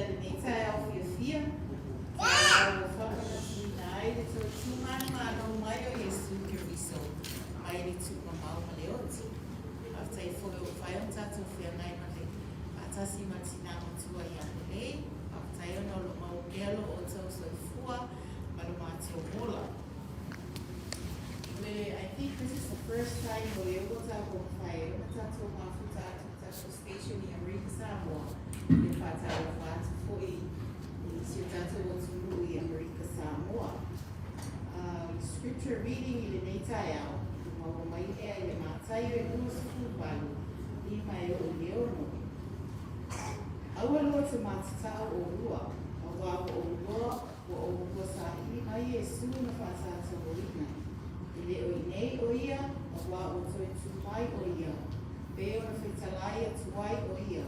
lenei taeao fiafia, taeao ua faamanatuina ai le toe tumanumanu mai o Iesu Keriso mai le tuumamao ma le oti. Faafetai foi ua mafai ona tatou feagai ma le faatasi ma le tina matua ia Pele. Faafetai ona o lo o maua pea lo outou soifua ma lo matou ola. I think this is the first time o lea ua tatou mafai ai ona tatou mafuta atu i tatou station i Amerika Samoa e faatalofa atu foi i si o tatou atunuu i Amerika Samoa. Scripture reading i lenei taeao, ua maua mai lea i le Mataio e 28, 5 e oo i le 6. Aua lua te matatau oulua, auā ua oulua saili mai Iesu na faatatauina. E le o i inei o ia, auā ua toe tū mai o ia, pei ona fetalai atu ai o ia,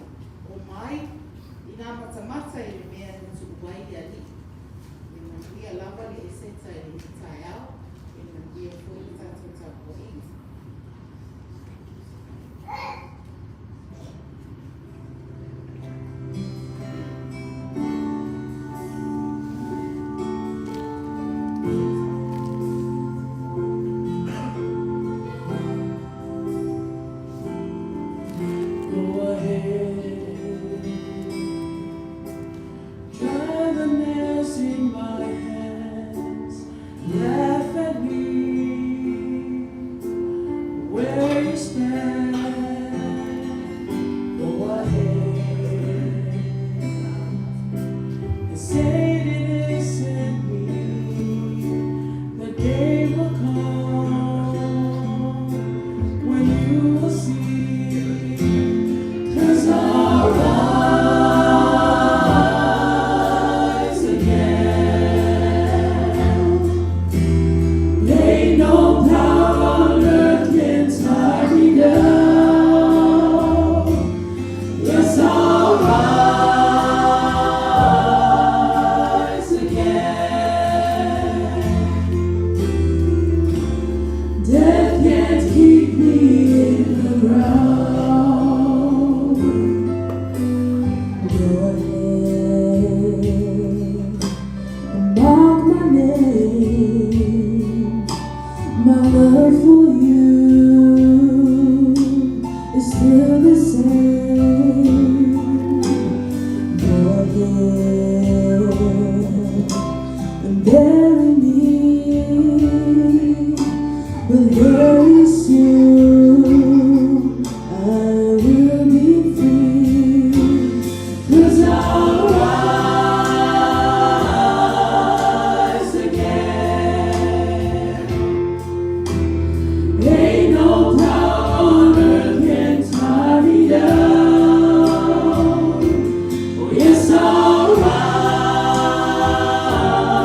Omai, inā matamata i le mea na tuu ai le Alii. Ia manuia lava le Eseta i lenei taeao, ia manuia foi le tatou tapuaiga. Go ahead, drive the nails in my hands, laugh at me where you stand. Go ahead and say it isn't me. The day will come when you will see. 'Cause I'll rise again. Ain't no power on earth can tie me down. Yes, I'll rise again. Death can't keep me in the ground. Go ahead and mock my name. My love for you is still the same. Go ahead and bury me, but very soon I will be free. 'Cause I'll rise again. Ain't no power on earth can tie me down. Oh, yes, I'll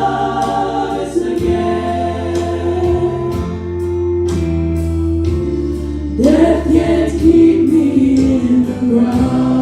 rise again. Death can't keep me in the ground.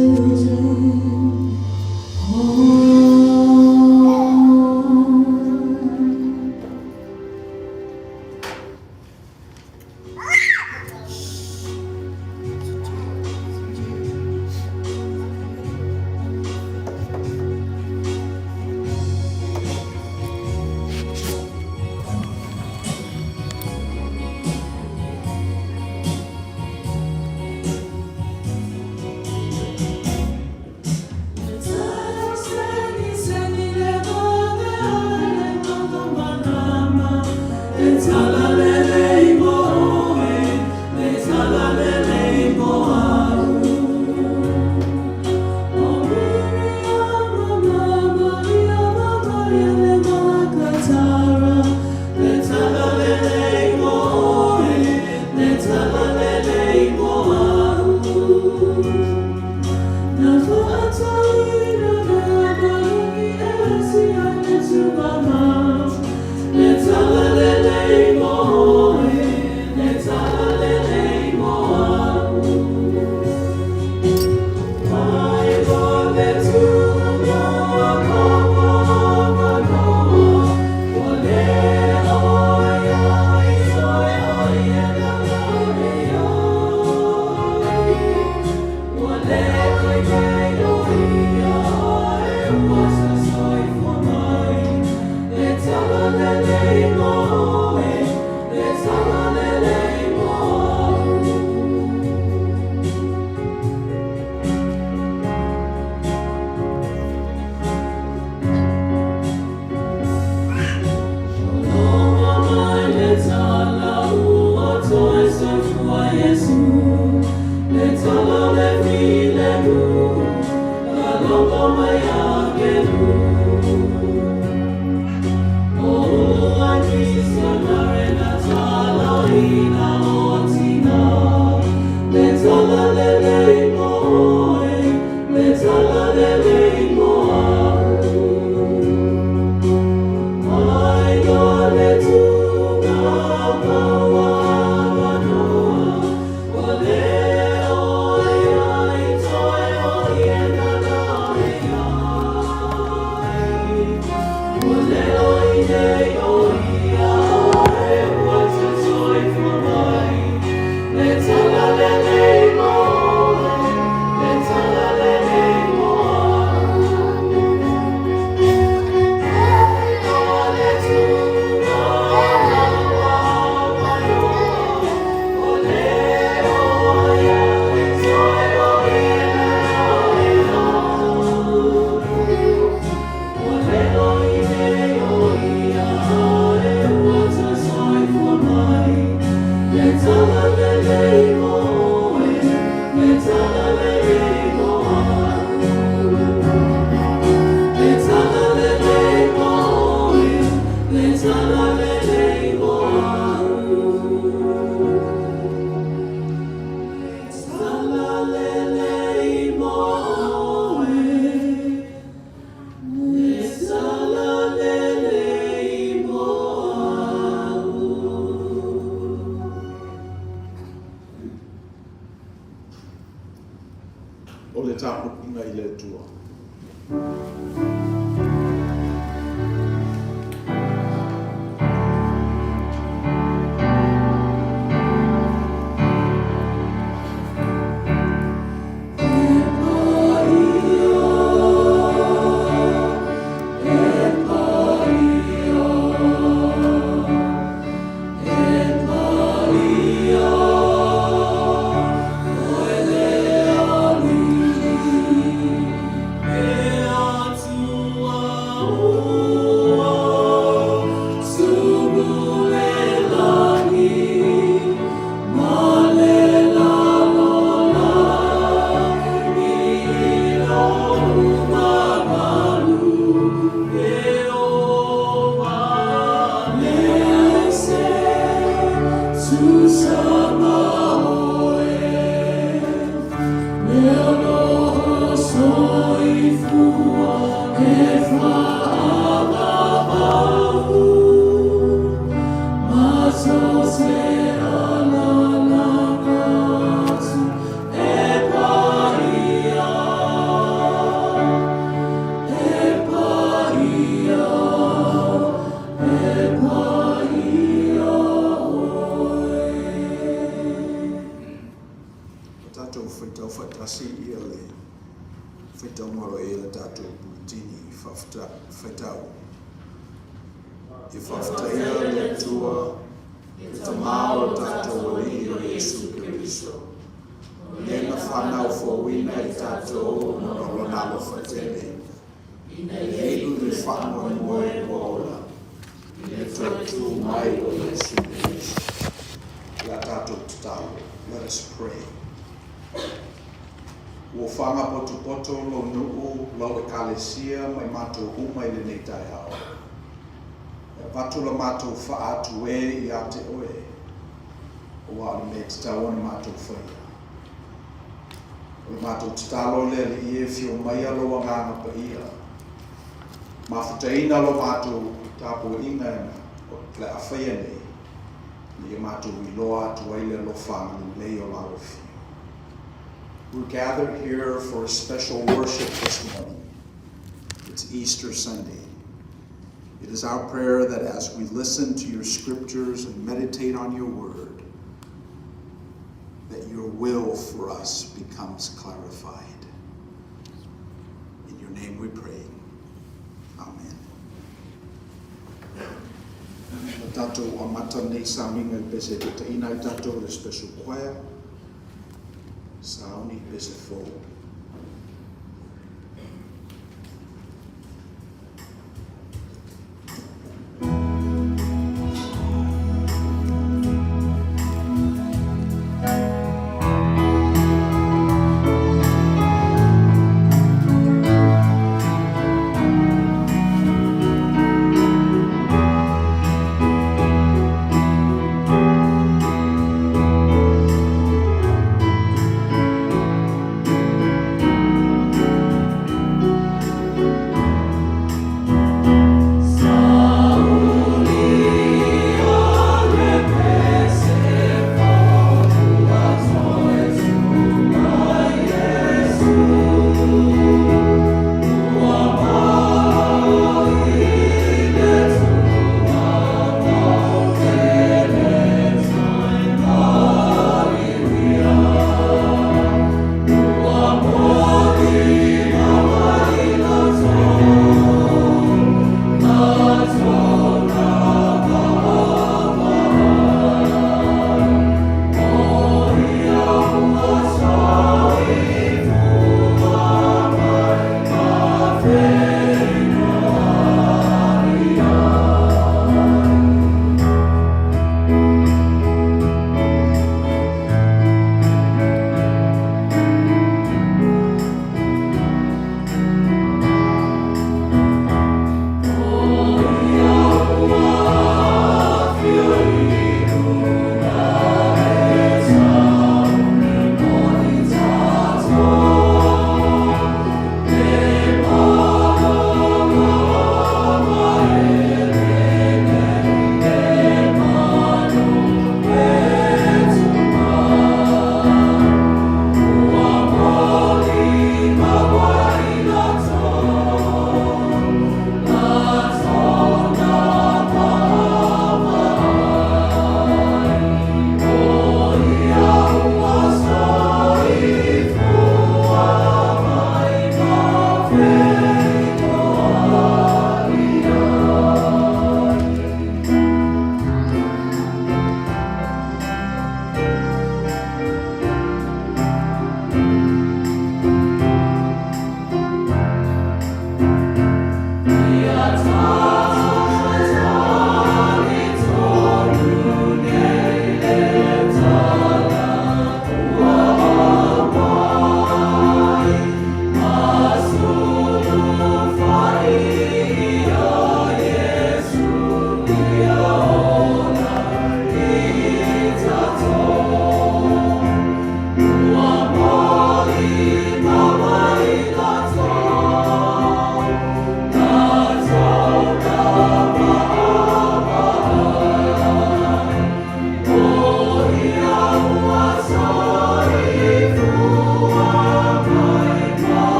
Children home. O le tapuaiga i le Atua. Faitauga aloaia i le tatou Puletini Faitau. Ia faafetaia le Atua, le Tama o lo tatou Alii o Iesu Keriso, o le na fanau fouina i tatou ona o lona alofa tele, ina ia ilu le faamoemoe ua ola i le toe tu mai o Iesu Keriso. O le a tatou tatalo. Let us pray. Ua faga potopoto lou nuu, lau Ekalesia ma i matou uma i lenei taeao. E avatu la matou faa-atu e ia te oe, aua o le mea e tatau ona matou faia. O le matou tatalo i le Alii e afio maia lou Agaga Paia, mafutaina lo matou tapuaiga o le a faia nei, ina ia matou iloa atu ai le alofa agalelei o lau afio. We're gathered here for a special worship this morning. It's Easter Sunday. It is our prayer that as we listen to your scriptures and meditate on your word, that your will for us becomes clarified. In your name we pray. Amen. O tatou amata nei sauniga i pese e taina ai tatou le special choir. Sauni pese fou.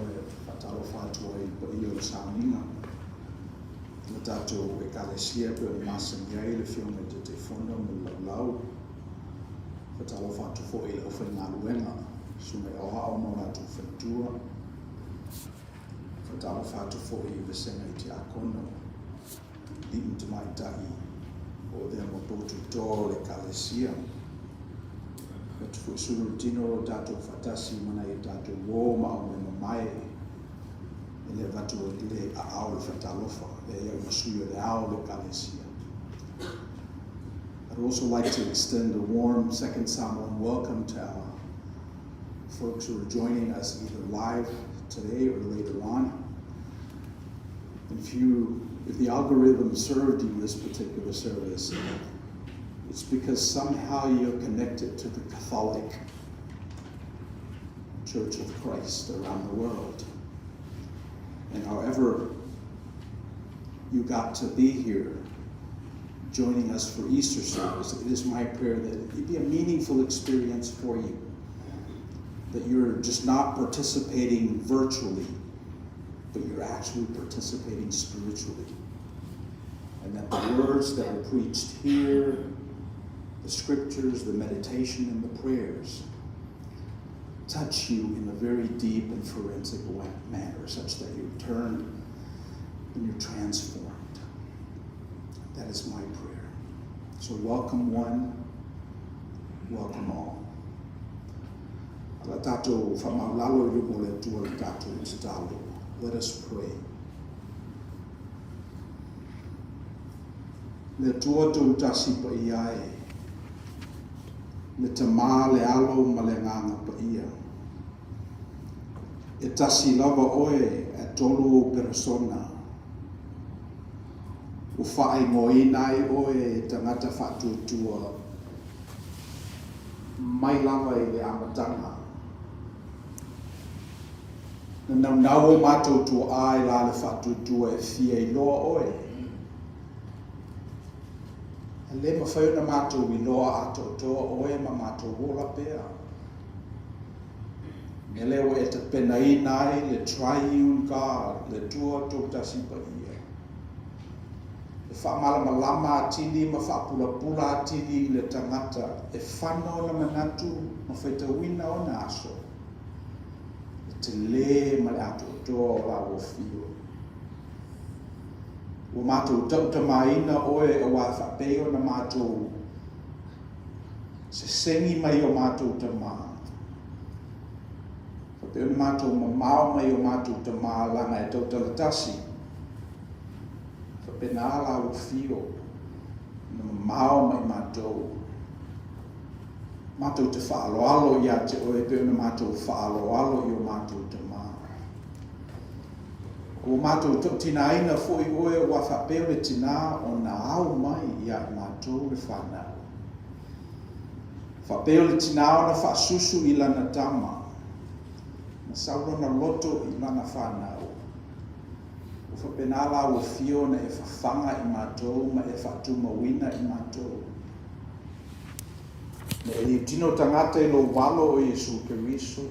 avanoa e faatalofa atu ai i le paia o le sauniga o le tatou Ekalesia e pei ona masani ai le Afioga i le Taitaifono ma le Laulau. Faatalofa atu foi i le aufaigaluega, susuga i aoao ma o latou faletua. Faatalofa atu foi i vasega i tiakono, alii ma tamaitai o avea ma pou tutoa o le Ekalesia. Atu foi sulu le tino o lo tatou faatasi ma nai o tatou uō ma aumaimamae e le avatu ai le aao o le faatalofa, e ai au ma sui o le ao o le Ekalesia. I'd also like to extend a warm Second Samoan welcome to our folks who are joining us either live today or later on. If the algorithm served you this particular service, it's because somehow you're connected to the Catholic Church of Christ around the world. And however you got to be here joining us for Easter service, it is my prayer that it be a meaningful experience for you. That you're just not participating virtually, but you're actually participating spiritually. And that the words that are preached here, the scriptures, the meditation, and the prayers touch you in a very deep and forensic manner, such that you turn and you're transformed. That is my prayer. So welcome one, welcome all. La tatou faamaualalo i luma o le Atua le tatou tatalo. Let us pray. Le Atua Toatasi paia e, le Tamā, le Alo ma le Agaga Paia. E tasi lava oe ae tolu ou peresona. Ua faaigoaina ai oe e tagata faatuatua mai lava i le amataga. Na naunau o matou tuaa i la le faatuatua e fia iloa oe. E le mafai ona matou iloa atoatoa oe ma matou ola pea. Mea lea ua e tapenaina ai le Triune God, le Atua Toatasi Paia, e faamalamalama atili ma faapulapula atili i le tagata e fana ona manatu ma faitauina ona aso, le telē ma le atoatoa o lau afio. Ua matou tautamaina oe auā faapei ona matou sesegi mai o matou tamā, faapei ona matou mamao mai o matou tamā laga e tautala tasi, faapena lau afio na mamao mai matou, matou te faaaloalo ia te oe e pei ona matou faaaloalo i o matou tamā. Ua matou tautinaina foi oe ua faapea o le tinā ona ao mai ia i matou le fanau. Faapea o le tinā ona faasusu i lana tama, na sau lona loto i lana fanau. Ua faapena la ua fio ona e fafaga i matou ma e faatumauina i matou. Na e liutino tagata i lou alo o Iesu Keriso,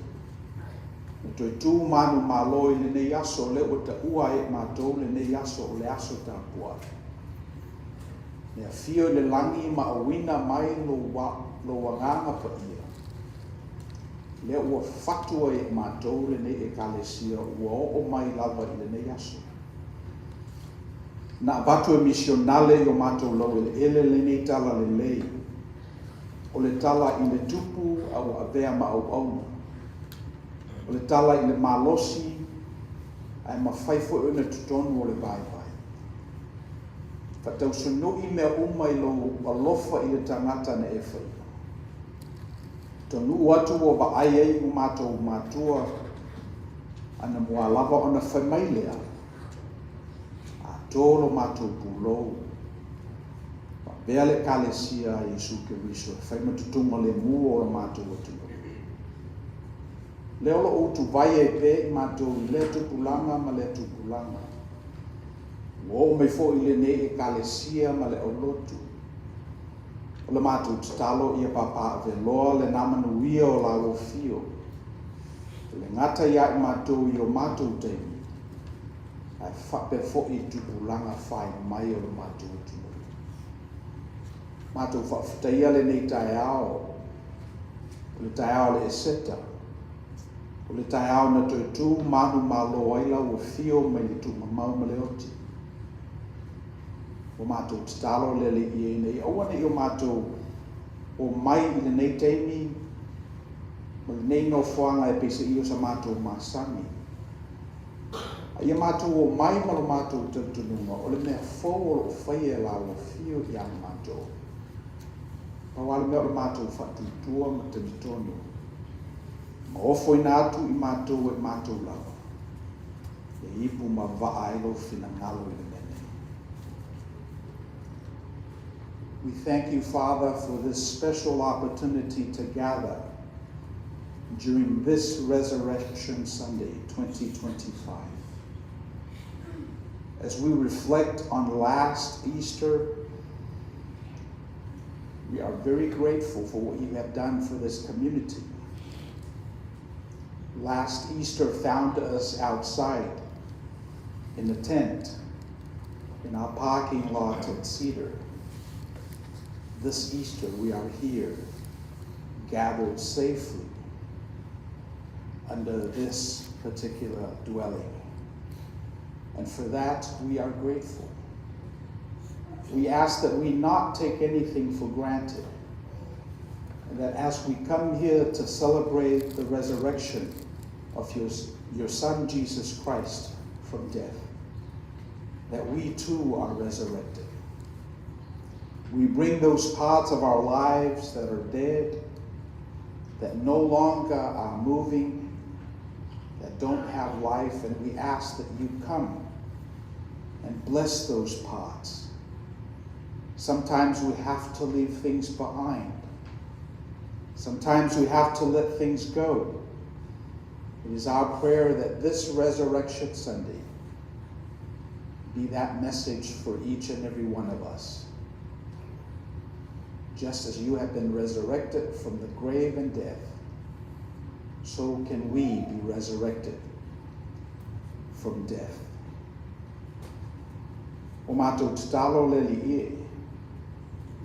na toe tu manumalo i lenei aso o lea ua taua ai e matou lenei aso o le aso tapuai. E afio i le lagi ma auina mai lou Agaga Paia, lea ua fatu ai e matou lenei Ekalesia ua oo mai lava i lenei aso. Na avatu e misionale i o matou laueleele lenei tala lelei, o le tala i le tupu a ua avea ma auauna, o le tala i le malosi ae mafai foi ona totonu o le vaivai. Faatausunu'i mea uma i lou alofa i le tagata na e faia. Taunuu atu ua vaai ai i matou matua ana mua lava ona fai mai lea, A tō lo matou pulou, faapea le Ekalesia a Iesu Keriso e fai ma tutuga lemu o lo matou atunuu. Lea o lo o utuvai ai pea i matou i lea tupulaga ma lea tupulaga. Ua oo mai foi i lenei Ekalesia ma le aulotu. O le matou tatalo ia papaaveloa lena manuia o lau afio. E le gata ia i matou i o matou taimi, ae faapea foi i tupulaga fai mai o le matou atunuu. Matou faafetaia lenei taeao, o le taeao o le Eseta, o le taeao na toe tu manumalo ai lau afio mai le tuumamao ma le oti. Ua matou tatalo le Alii e ina ia aua ne i o matou omai i lenei taimi ma lenei nofoaga e peiseai o sa matou masani. A ia matou omai ma lo matou talitonuga o le mea fou o lo o faia e lau afio ia matou. Pau lava le mea o le matou faatuatua ma talitonu ma ofoina atu i matou e matou lava e ipu ma vaa ai lou finagalo i le mea nei. We thank you, Father, for this special opportunity to gather during this Resurrection Sunday 2025. As we reflect on last Easter, we are very grateful for what you have done for this community. Last Easter found us outside in a tent in our parking lot at Cedar. This Easter we are here, gathered safely under this particular dwelling. And for that we are grateful. We ask that we not take anything for granted, and that as we come here to celebrate the resurrection of your Son Jesus Christ from death, that we too are resurrected. We bring those parts of our lives that are dead, that no longer are moving, that don't have life, and we ask that you come and bless those parts. Sometimes we have to leave things behind. Sometimes we have to let things go. It is our prayer that this Resurrection Sunday be that message for each and every one of us. Just as you have been resurrected from the grave and death, so can we be resurrected from death. O matou tatalo le Alii e,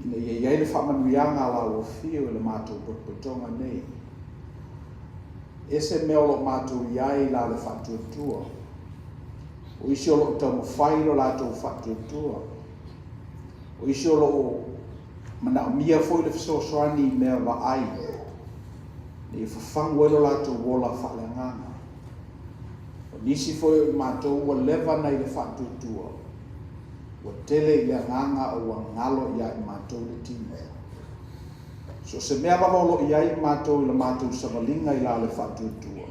ina ia i ai le faamanuiaga a lau afio i le matou potopotoga nei. E ese mea o lo o matou i ai la le faatuatua. O isi o lo o taumafai lo latou faatuatua. O isi o lo o manaomia foi le fesoasoani i mea vaai, ina ia fafagu ai lo latou ola faaleagaga. O nisi foi o i matou ua leva nai le faatuatua, ua tele i le agaga a ua galo ia i matou le tino. So o se mea lava o lo o i ai i matou i la matou savaliga i la le faatuatua,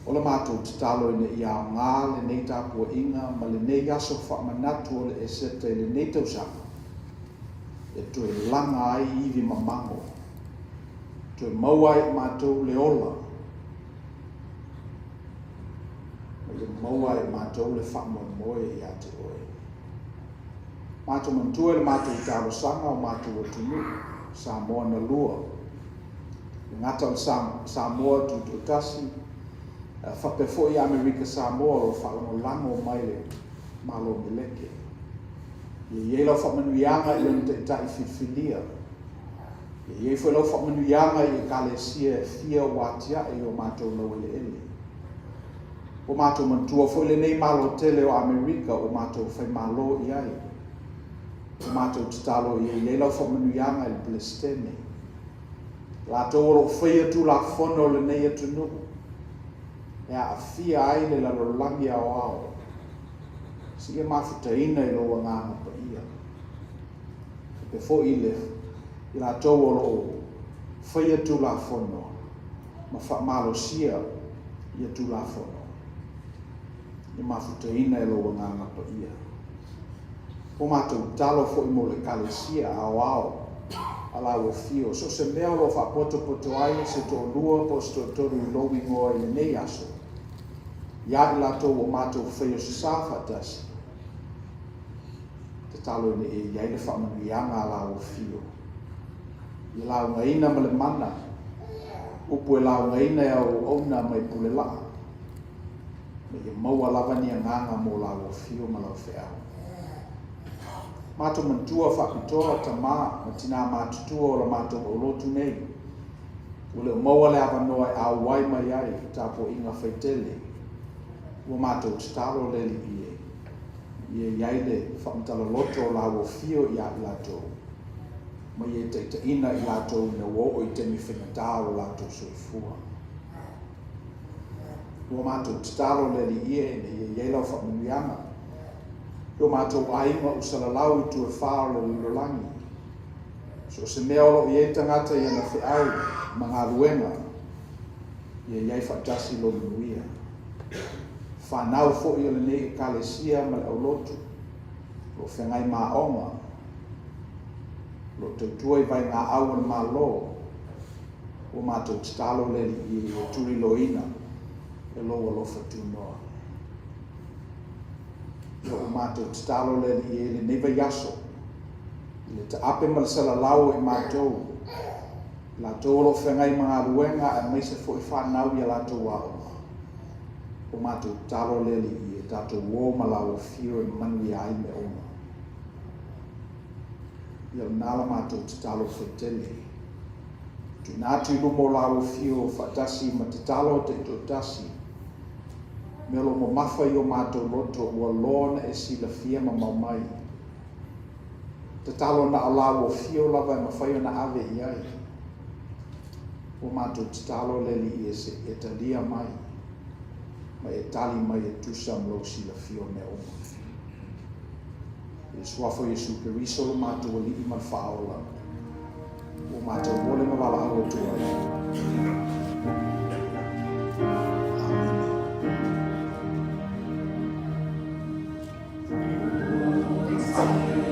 o la matou tatalo ina ia aoga lenei tapuaiga ma lenei aso faamanatu o le Eseta i lenei tausaga e toe laga ai ivi mamago, toe maua ai i matou le ola, ma ia maua ai i matou le faamoemoe ia te oe. Matou manatua i le matou talosaga o matou atunuu, Samoa na lua, le gata o le Samoa tutoatasi, faapea foi Amerika Samoa o lo o faalagolago mai le Malo Meleke. Ia i ai lau faamanuiaga i lona taitai filifilia. Ia i ai foi lau faamanuiaga i ekalesia e fia ua atiae i o matou laueleele. Ua matou manatua foi lenei Malo tele o Amerika ua matou faimalo i ai. Ua matou tatalo ia i ai lau faamanuiaga i le Peresetene, latou o lo o faia tulafono o lenei atunuu e aafia ai le lalolagi aoao, seia mafutaina i lou agaga paia. Faapea foi i i latou o lo o faia tulafono ma faamalosia ia tulafono, ia mafutaina e lou agaga paia. Ua matou tatalo foi mo le Ekalesia aoao a lau afio, so o se mea o lo o faapotopoto ai se toalua po o se toatolu i lou igoa i lenei aso, ia i latou ua matou faia o se sa faatasi, tatalo ina ia i ai le faamanuiaga a lau afio, ia laugaina ma le mana. Upu e laugaina e au auauna mai Pulelaa, ma ia maua lava ni agaga mo lau afio ma lau feau. Matou manatua faapitoa tama ma tinā matutua o la matou aulotu nei, ua le o maua le avanoa e auai mai ai i tapuaiga faitele. Ua matou tatalo le Alii e, ia i ai le faamatala-loto o lau afio ia i latou, ma ia taitaiina i latou ina ua oo i taimi faigata o lo latou soifua. Ua matou tatalo le Alii e, ina ia i ai lau faamanuiaga i o matou aiga o salalau i itu e fa o le lalolagi. So o se mea o lo o i ai tagata i ana feau ma galuega, ia i ai faatasi lou manuia. Fanau foi o lenei Ekalesia ma le aulotu, o lo o feagai ma aoga, o lo o tautua i vaegaau o le Malo, ua matou tatalo le Alii e tuliloaina e lou alofa tunoa. Ia ua matou tatalo le Alii e i lenei vaiaso, i le taape ma le salalau o i matou, i latou o lo o feagai ma galuega aemaise foi fanau i a latou aoga. Ua matou tatalo le Alii e tatou o ma lau afio e manuia ai mea uma. Ia o lena la matou tatalo faitele. Tuuina atu i luma o lau afio faatasi ma tatalo taitoatasi, mea o lo o mamafa i o matou loto ua loa ona e silafia ma mau mai. Tatalo na o lau afio lava e mafai ona ave i ai. Ua matou tatalo le Alii e se i e talia mai ma e tali mai e tusa ma lou silafia o mea uma. I le Suafa o Iesu Keriso lo matou Alii ma le Faaola, ua matou ole ma valaau atu ai. Amene.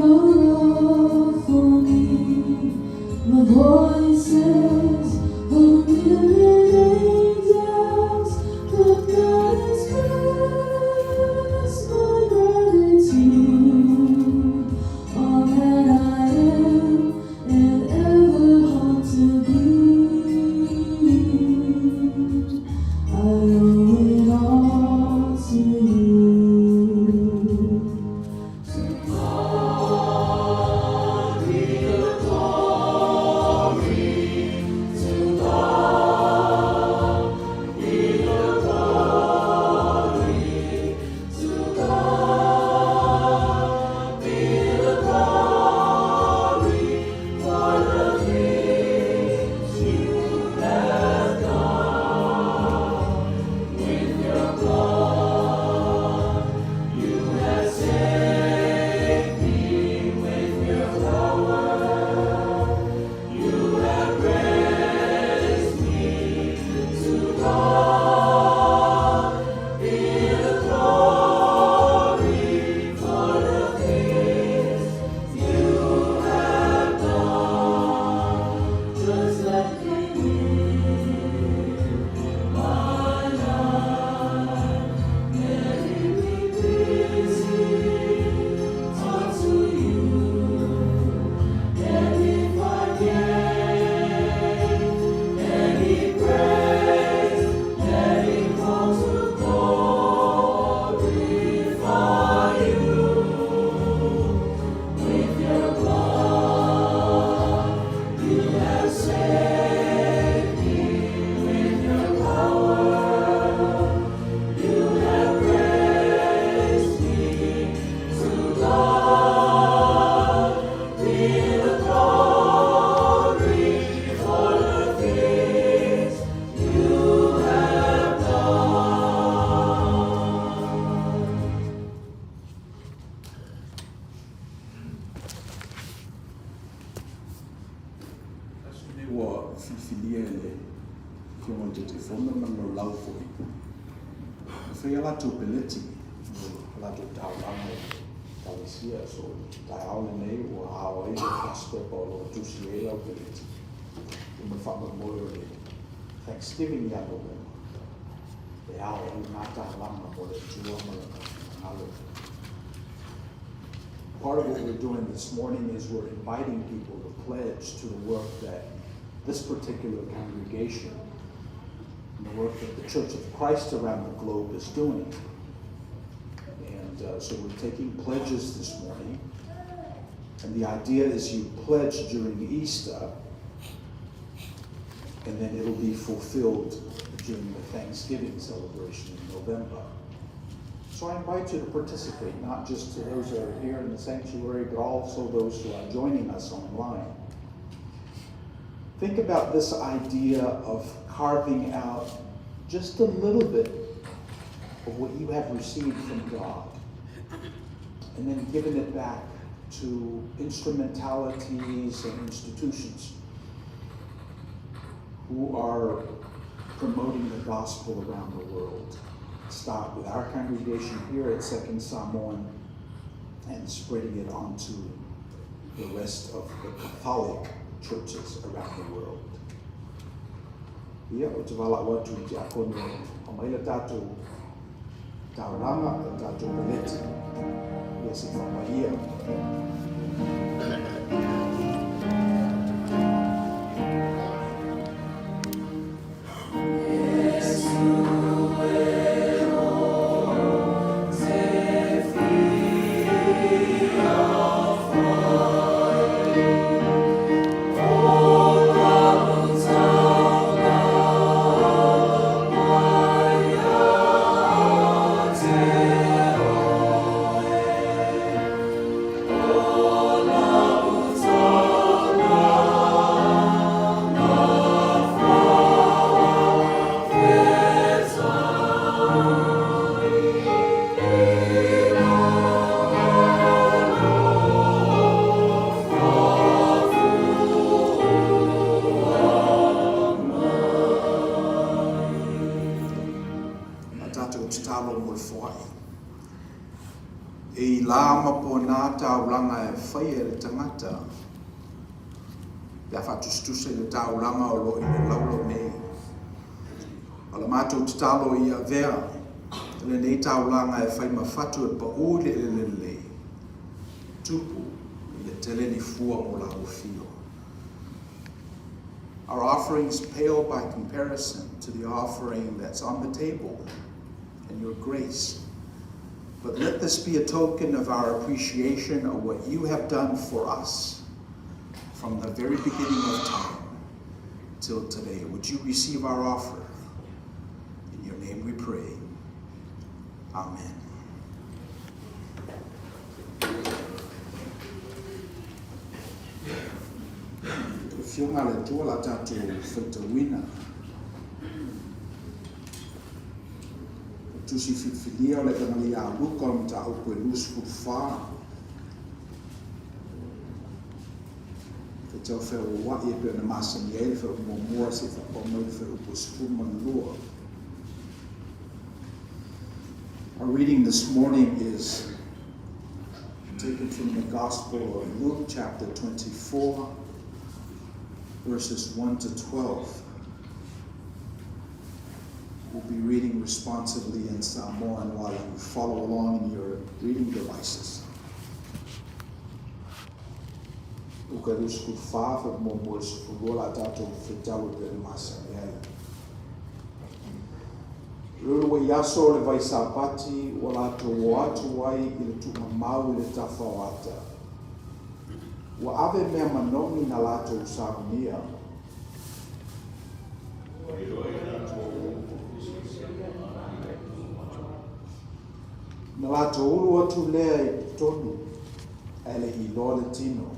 your love for me. The voices of a million angels could not express my gratitude. All that I am and ever hope to be, I owe it all to you. To God be the glory, to God be the glory, to God be the glory for the things you have done. With your blood you have saved me, with your power you have raised me. To God be the glory for the things you have done. Just let me live my life, let it be pleasing unto you. And if I gain any praise, let it go to glorify you. With your blood you have saved me. With your power you have raised me. To God be the glory for the things you have done. Aso nei ua filifilia e le Afioga i le Taitaifono ma le laulau foi e fai a latou peleti mo latou taulaga i le Ekalesia. So, i le taeao lenei ua ao ai le fasipepa o lo o tusi ai lau peleti ma le faamoemoe o le Thanksgiving ia Novema e ao ai lena taulaga mo le Atua ma Lona finagalo. Part of what we're doing this morning is we're inviting people to pledge to the work that this particular congregation and the work that the Church of Christ around the globe is doing. And so we're taking pledges this morning. And the idea is you pledge during Easter, and then it'll be fulfilled during the Thanksgiving celebration in November. So I invite you to participate, not just to those that are here in the sanctuary, but also those who are joining us online. Think about this idea of carving out just a little bit of what you have received from God and then giving it back to instrumentalities and institutions who are promoting the gospel around the world. Start with our congregation here at Second Samoan and spreading it onto the rest of the Catholic churches around the world. Ia, ou te valaau atu i tiakono e aumai le tatou taulaga, le tatou peleti, ia se i faapaia. mea faia e le tagata pe a faatusatusa i le taulaga o lo o i le laulau nei. O le matou tatalo ia avea lenei taulaga e fai ma fatu e paū i le eleele lelei, tupu ia tele ni fua mo la afio. Our offerings pale by comparison to the offering that's on the table and your grace. But let this be a token of our appreciation of what you have done for us from the very beginning of time till today. Would you receive our offer? In your name we pray. Amen. Afioga a le Atua la tatou faitauina. O tusi filifilia o le Evangelia a Luka o le mataupu e 24. Faitau feauaua'i e pei ona masani ai le feau muamua seia faapau mai le feau 12. Our reading this morning is taken from the Gospel of Luke, chapter 24, verses 1 to 12. We'll be reading responsively in Samoan while you follow along in your reading devices. Luka 24, muamua i le 12 la tatou faitau e pei ona masani ai. O le vaiaso o le Vaisapati ua latou o atu ai i le tuugamau i le tafa o ata. Ua ave mea manogi na latou saunia. Na latou ulu atu lea i totonu, ae le i iloa le tino.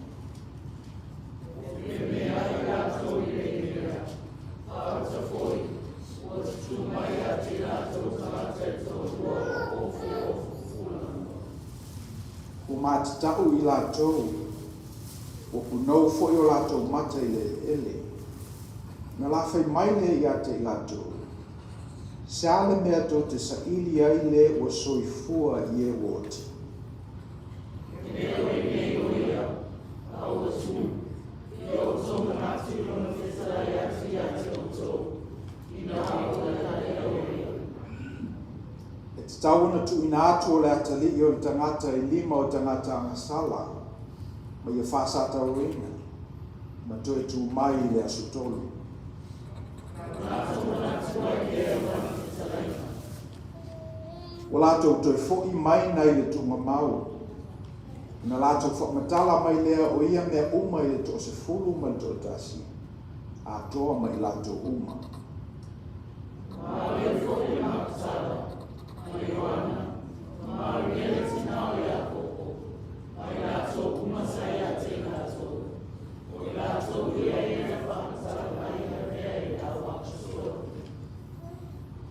Ua matatau i latou, ua punou foi o latou mata i le eleele. Na lafai mai lea ia te i latou, Se a le mea tou te saili ai le ua soifua i e ua oti? E tatau ona tuuina atu o le atalii o le tagata i lima o tagata agasala ma ia faasatauaina, ma toe tu mai i le aso tolu. Ua latou toe fo'i mai nai le tuugamau, ona latou faamatala mai lea o ia mea uma i le toasefulu ma le toatasi, atoa ma i latou uma.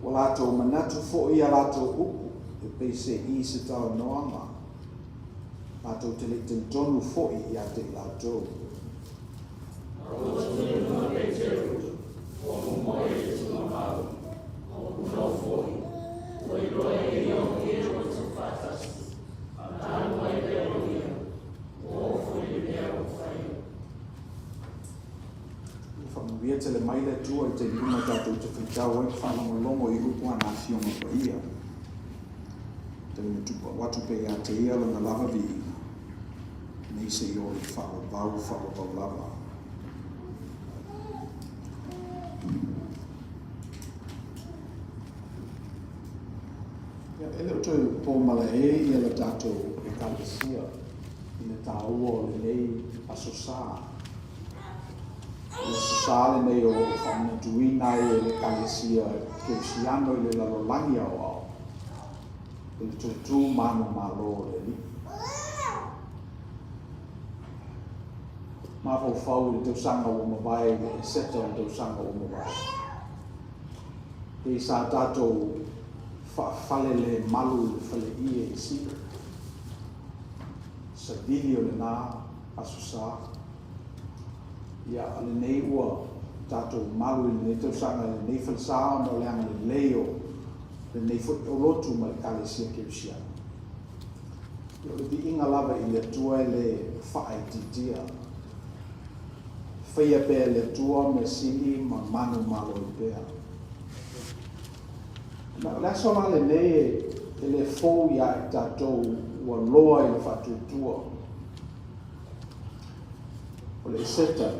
Ua latou manatu foi ia latou upu e pei se i se talanoaga, latou te le i talitonu foi ia te i latou. Ia faamanuia tele mai le Atua i taimi uma tatou te faitau ai ma faalogologo i upu a na Afioga Paia. Tau ina tuupaʻu atu pea ia te ia lona lava viiga, nei seia oo i faavavau, faavavau lava. Ia, e le o toe po malae ia le tatou Ekalesia i le taua o lenei Aso Sa. O le Aso Sa lenei o lo o faamanatuina ai e le Ekalesia Kerisiano i le lalolagi aoao i le toe tu manumalo o le Alii. Mafaufau i le tausaga ua mavae i le Eseta o le tausaga ua mavae. Pei sa tatou faafalelemalu i le faleie i Silo. Savili o lena Aso Sa. Ia, o lenei ua tatou malu i lenei tausaga i lenei falesa ona o le agalelei o lenei foi olotu ma le Ekalesia Kerisiano. O le viiga lava i le Atua e lē faaitiitia. Faia pea e le Atua mea sili ma manumalo ai pea. Ma o le aso la lenei e lē fou iā i tatou ua loa i le faatuatua. O le Eseta,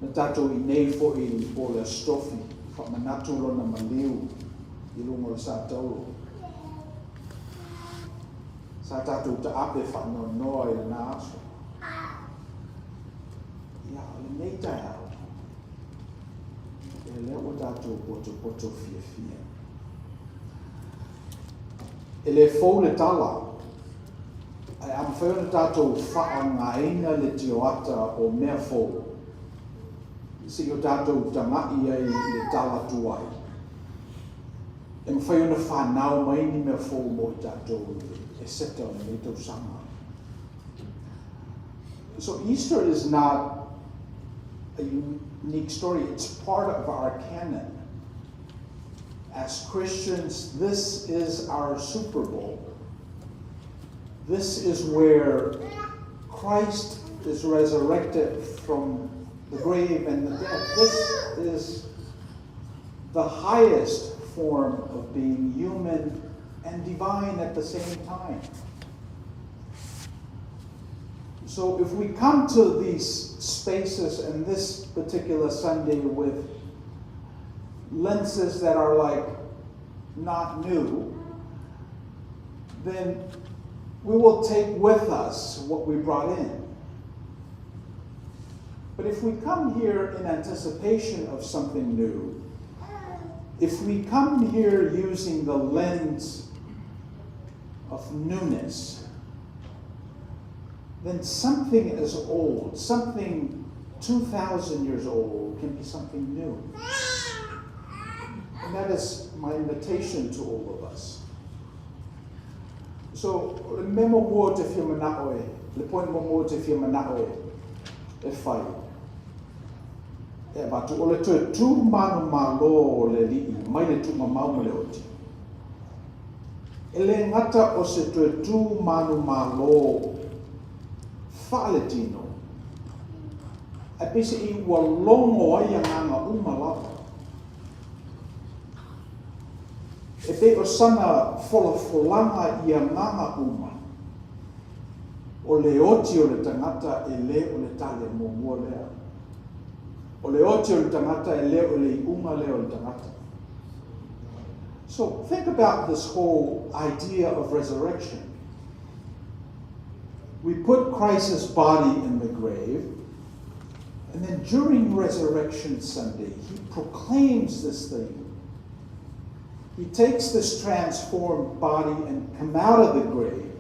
na tatou inei foi i le po o le Aso Tofi, faamanatu lona maliu i luga o le sā taulo. Sa tatou taape faanoanoa i lena aso. Ia, o lenei taeao, e lea ua tatou potopoto fiafia. E lē fou le tala, ae a mafai ona tatou faaaogaina le tioata o mea fou, seia o tatou taga'i ai i le tala tuai, e mafai ona fanau mai ni mea fou mo i tatou i le Eseta o lenei tausaga. So Easter is not a unique story, it's part of our canon. As Christians, this is our Super Bowl. This is where Christ is resurrected from the grave and the dead. This is the highest form of being human and divine at the same time. So if we come to these spaces and this particular Sunday with lenses that are like not new, then we will take with us what we brought in. But if we come here in anticipation of something new, if we come here using the lens of newness, then something as old, something 2,000 years old, can be something new. And that is my invitation to all of us. So, le mea muamua ou te fia manao e, le point muamua ou te fia manao e, e fai, e avatu, o le toe tu manumalo o le Alii mai le tuugamau ma le oti. E lē gata o se toe tu manumalo faaletino, ae peiseai ua logo ai agaga uma lava. E pei o sana folafolaga i agaga uma, o le oti o le tagata e lē o le tale muamua lea. O le oti o le tagata e lē o le iuga lea o le tagata. So think about this whole idea of resurrection. We put Christ's body in the grave, and then during Resurrection Sunday, he proclaims this thing. He takes this transformed body and come out of the grave.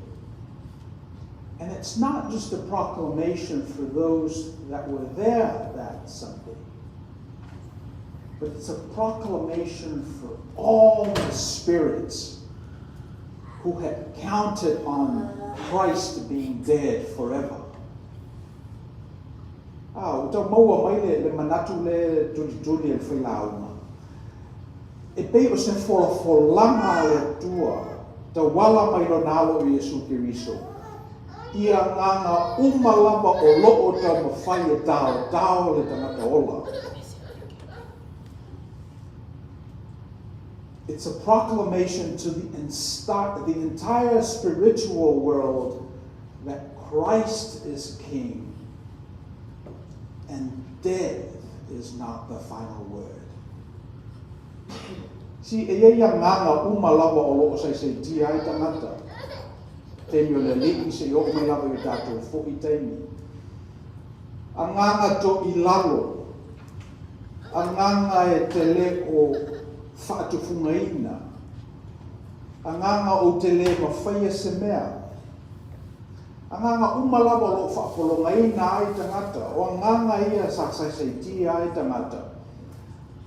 And it's not just a proclamation for those that were there that Sunday, but it's a proclamation for all the spirits who had counted on Christ being dead forever. Ah, ua tau maua mai le, le manatu le tulituli e le failauga. E pei o se folafolaga a le Atua tauala mai lona Alo o Iesu Keriso, i agaga uma lava o loo taumafai e taotao le tagata ola. It's a proclamation to the entire spiritual world that Christ is King and death is not the final word. Si e iai agaga uma lava o loo saisaitia ai tagata, taimi o le Alii seia oo mai lava i o tatou fo'i taimi. Agaga to'ilalo, agaga e te lē o faatufugaina, agaga ou te lē mafaia se mea, agaga uma lava o loo faapologaina ai tagata, o agaga ia sa saisaitia ai tagata,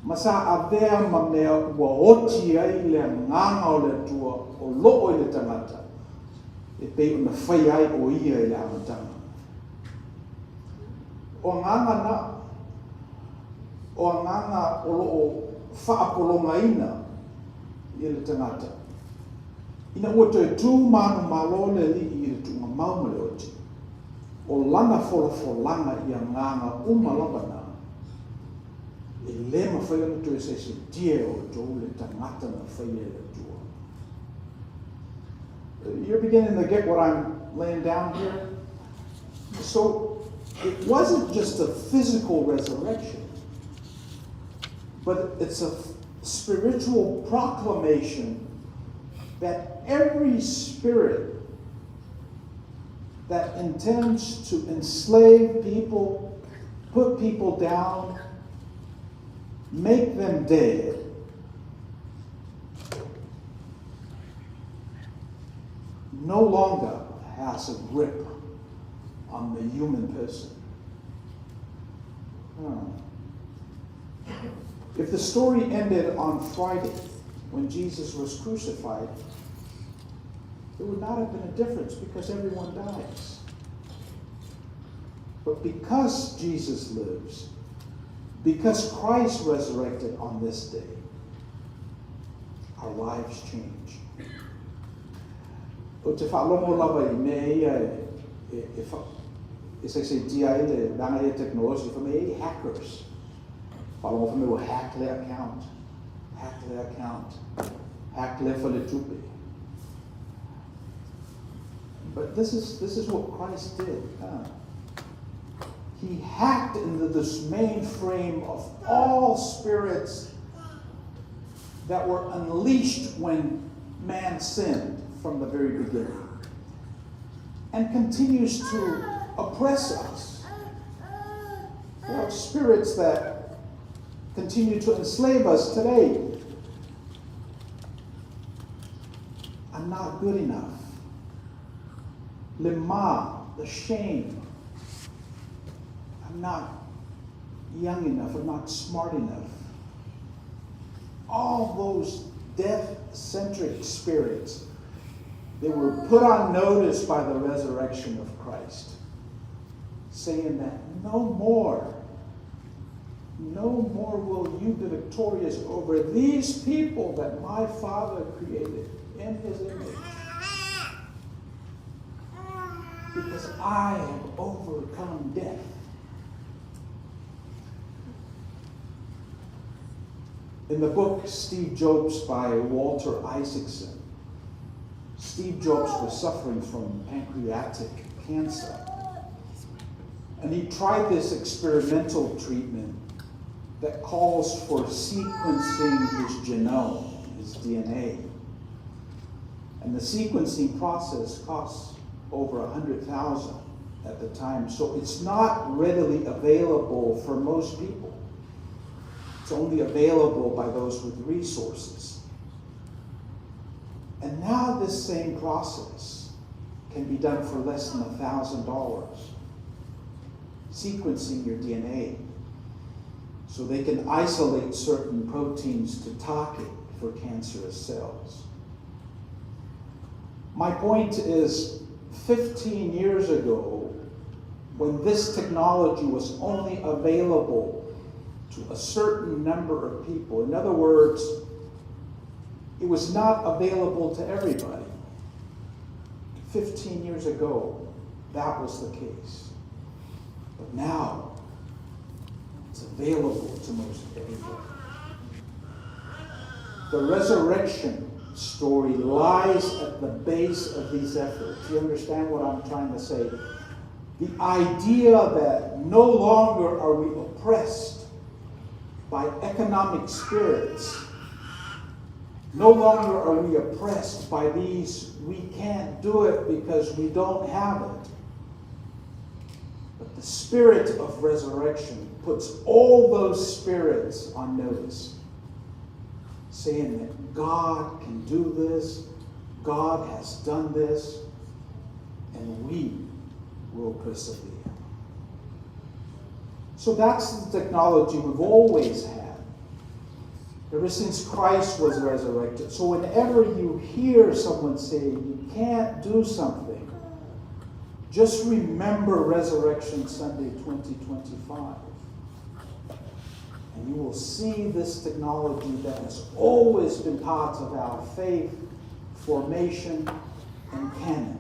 ma sa avea ma mea ua oti ai le agaga o le Atua o loo i le tagata, e pei ona faia ai o ia i le amataga. O agaga na, o agaga o loo faapologaina i le tagata. Ina ua toe tu manumalo le Alii i le tuugamau ma le oti, o lana folafolaga i agaga uma lava na, e le mafai ona toe saisaitia e outou le tagata na faia e le Atua. You're beginning to get what I'm laying down here? So it wasn't just a physical resurrection, but it's a spiritual proclamation that every spirit that intends to enslave people, put people down, make them dead, no longer has a grip on the human person. If the story ended on Friday, when Jesus was crucified, there would not have been a difference because everyone dies. But because Jesus lives, because Christ resurrected on this day, our lives change. Ou te faalogo lava i mea ia e saisaitia ai le vaega ia tekonolosi, fai mai e i ai hackers. Faalogo fai mai ua hack lea account, hack lea account, hack lea faletupe. But this is what Christ did. Huh? He hacked into this mainframe of all spirits that were unleashed when man sinned from the very beginning and continues to oppress us. There are spirits that continue to enslave us today. I'm not good enough. Le ma, the shame. I'm not young enough. I'm not smart enough. All those death-centric spirits, they were put on notice by the resurrection of Christ, saying that no more, no more will you be victorious over these people that my Father created in his image. Because I have overcome death. In the book Steve Jobs by Walter Isaacson, Steve Jobs was suffering from pancreatic cancer. And he tried this experimental treatment that calls for sequencing his genome, his DNA. And the sequencing process costs over 100,000 at the time, so it's not readily available for most people. It's only available by those with resources. And now this same process can be done for less than $1,000, sequencing your DNA so they can isolate certain proteins to target for cancerous cells. My point is, 15 years ago, when this technology was only available to a certain number of people, in other words, it was not available to everybody. 15 years ago, that was the case. But now, it's available to most everybody. The resurrection story lies at the base of these efforts. You understand what I'm trying to say? The idea that no longer are we oppressed by economic spirits, no longer are we oppressed by these, we can't do it because we don't have it. But the spirit of resurrection puts all those spirits on notice, saying that God can do this, God has done this, and we will persevere. So that's the technology we've always had, ever since Christ was resurrected. So whenever you hear someone say you can't do something, just remember Resurrection Sunday 2025. And you will see this technology that has always been part of our faith formation, and canon.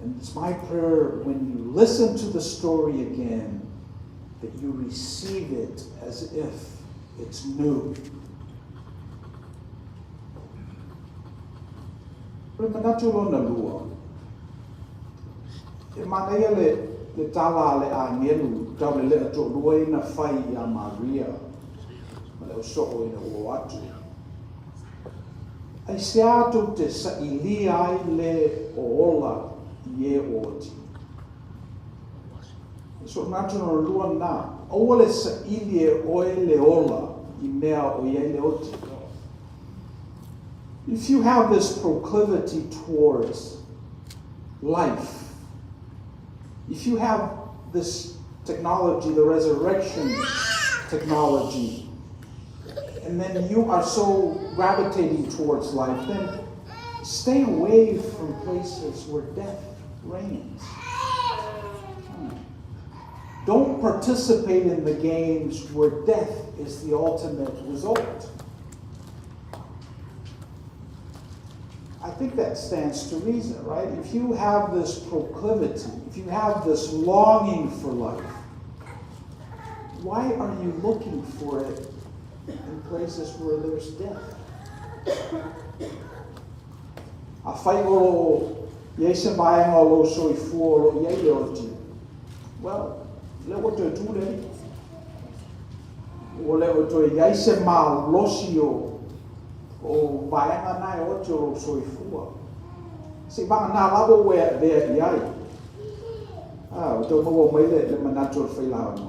And it's my prayer when you listen to the story again that you receive it as if it's new. O le manatu lona lua, e manaia le, le tala a le agelu tau le lea toʻalua ia na fai iā Maria ma le ausoo ina ua o atu. Aisea tou te sailia ai le o ola i e ua oti? O soʻu manatu lona lua lena, aua le saili e oe le ola i mea o i ai le oti. If you have this proclivity towards life, if you have this technology, the resurrection technology, and then you are so gravitating towards life, then stay away from places where death reigns. Don't participate in the games where death is the ultimate result. I think that stands to reason, right? If you have this proclivity, if you have this longing for life, why are you looking for it in places where there's death? Afai o lo o i ai se vaega o lou soifua o lo o i ai le oti, well, lea ua toe tu le alii. Ua le o toe i ai se malosi o o vaega na e oti o lou soifua. Seivaga lava ua e avea i ai. Ah, ua tau maua mai le, le manatu o le failauga.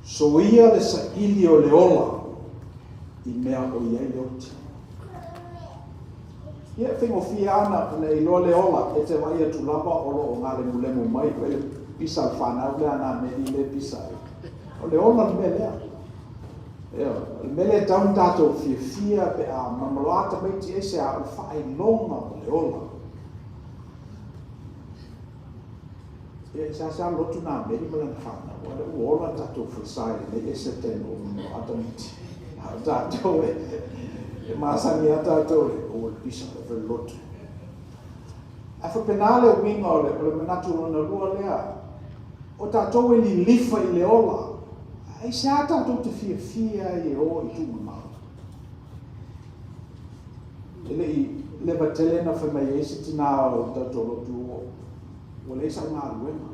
Soia le saili o le ola i mea o i ai le oti. Ia, e faigofie lava ona e iloa le ola, e te vaai atu lava o lo o galemulemu mai koe le pisa a le fanau lea na meli le pisa ai. O le ola le mea lea. Ioe, o le mea lea e tatau ona tatou fiafia pe a malomaloa tamaiti aisea, o le faailoga o le ola. Ia, e seasea lotu nā Meri ma lana fanau, a o lea ua ola tatou falesa i lenei ese taimi o malomaloa tamaiti. A o tatou e, e masani lava tatou i le, o le pisa o le lotu. Ae faapena le uiga o le, o le manatu lona lua lea, o tatou e lilifa i le ola, aisea tatou te fiafia ai e o i tuumamao? E le i leva tele na fai mai ai se tinā o le tatou lotu ua leai sau galuega.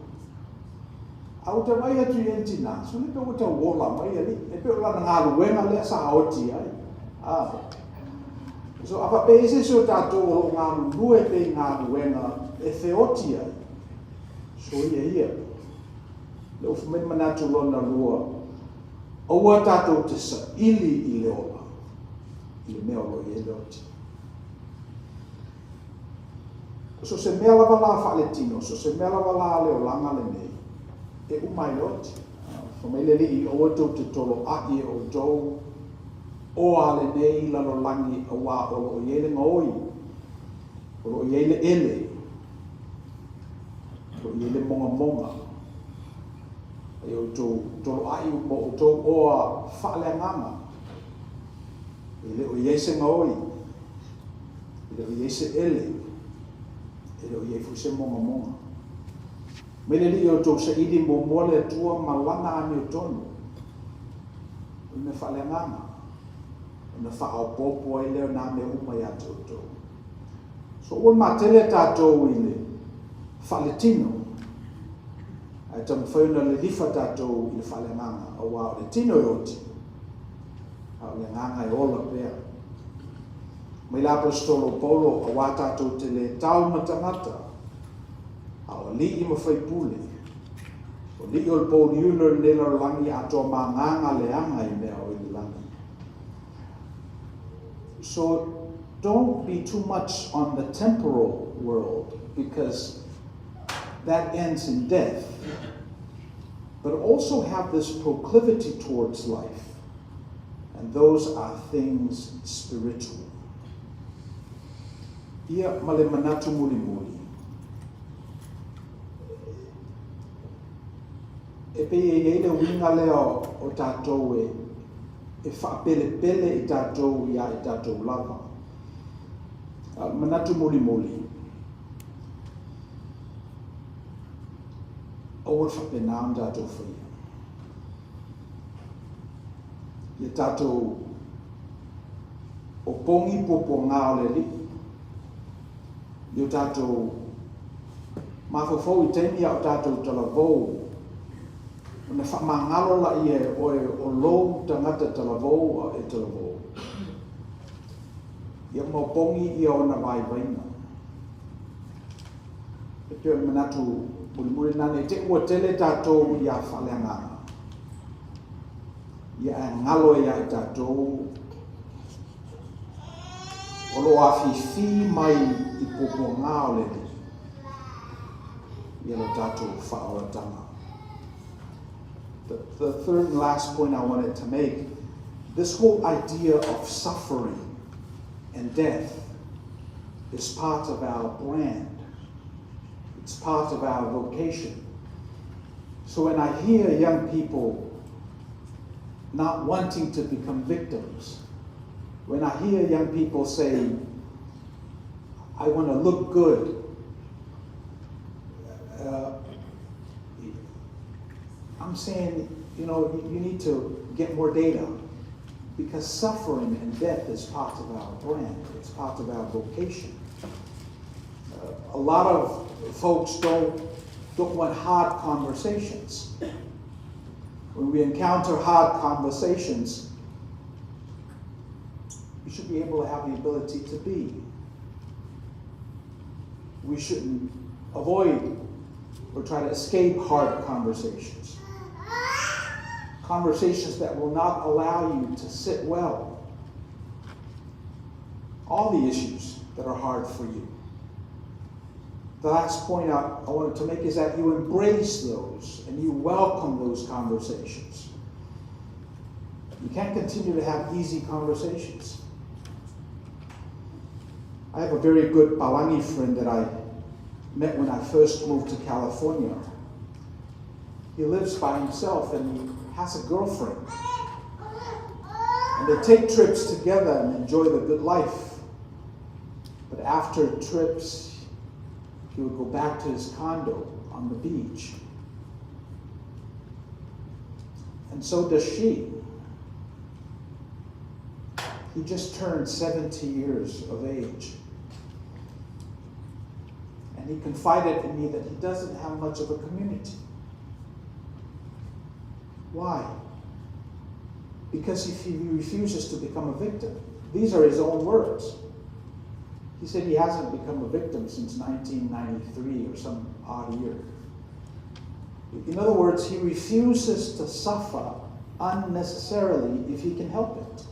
A ua tau vaai atu i ai le tinā, sole pe ua tau ola mai alii, e pei o lana galuega lea sa oti ai. A, so a faapea i ai se isi o tatou o lo o galulue pea i galuega e feoti ai, soia ia. Lea ua fai mai le manatu lona lua, aua tatou te saili i le ola, i le mea o lo o i ai le oti. So o se mea lava la faaletino, so o se mea lava la le olaga lenei, e uma ai le oti. Fai mai le Alii, Aua tou te toloai e outou oa lenei lalolagi auā o lo o i ai le gaoi, o lo o i ai le ele, o lo o i ai le mogamoga. A ia outou toloai mo outou oa faaleagaga, e le o i ai se gaoi, E le o i ai se ele, e le o i ai foi se mogamoga. Mai le Alii outou saili muamua le Atua ma Lana amiotonu, o le mea faaleagaga, ona faaopoopo ai lea o nā mea uma iā te outou. So ua matele tatou i le faaletino, ae taumafai ona lilifa tatou i le faaleagaga, auā o le tino e oti, a o le agaga e ola pea. Mai le Aposetolo o Paulo, auā tatou te le tau ma tagata, a o alii ma faipule, o alii o le pouliuli o lenei lalolagi atoa ma agaga leaga i mea o i le lagi. So don't be too much on the temporal world because that ends in death. But also have this proclivity towards life, and those are things spiritual. Ia ma le manatu mulimuli. E pei e i ai le uiga lea o tatou e, e faapelepele i tatou iā i tatou lava. A o le manatu mulimuli, aua le faapena ona tatou faia. Ia tatou opogi puapuaga o le Alii, ia o tatou mafaufau i taimi a o tatou talavou, ona faamagalo laia e oe o lou tagata talavou a e talavou. Ia ma opogi ia ona vaivaiga. E pei o le manatu mulimuli lena, ne i te i ua tele tatou ia faaleagaga, ia ae galo ai ia i tatou o lo o afifi mai i puapuaga o le Alii ia lo tatou faaolataga. The third and last point I wanted to make, this whole idea of suffering and death is part of our brand. It's part of our vocation. So when I hear young people not wanting to become victims, when I hear young people say, I want to look good, I'm saying, you need to get more data, because suffering and death is part of our brand. It's part of our vocation. A lot of folks don't want hard conversations. When we encounter hard conversations, we should be able to have the ability to be. We shouldn't avoid or try to escape hard conversations. Conversations that will not allow you to sit well. All the issues that are hard for you. The last point I wanted to make is that you embrace those and you welcome those conversations. You can't continue to have easy conversations. I have a very good Palangi friend that I met when I first moved to California. He lives by himself and he has a girlfriend. And they take trips together and enjoy the good life. But after trips, he would go back to his condo on the beach. And so does she. He just turned 70 years of age. And he confided in me that he doesn't have much of a community. Why? Because if he refuses to become a victim, these are his own words. He said he hasn't become a victim since 1993 or some odd year. In other words, he refuses to suffer unnecessarily if he can help it.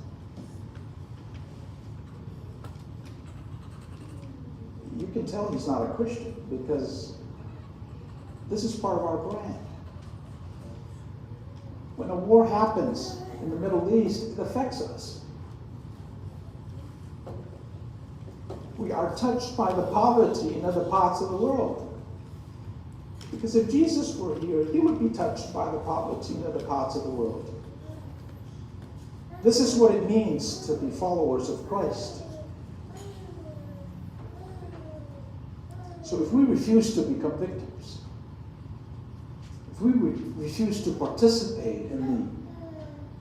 You can tell he's not a Christian because this is part of our brand. When a war happens in the Middle East, it affects us. We are touched by the poverty in other parts of the world. Because if Jesus were here, he would be touched by the poverty in other parts of the world. This is what it means to be followers of Christ. So if we refuse to become victims, if we refuse to participate in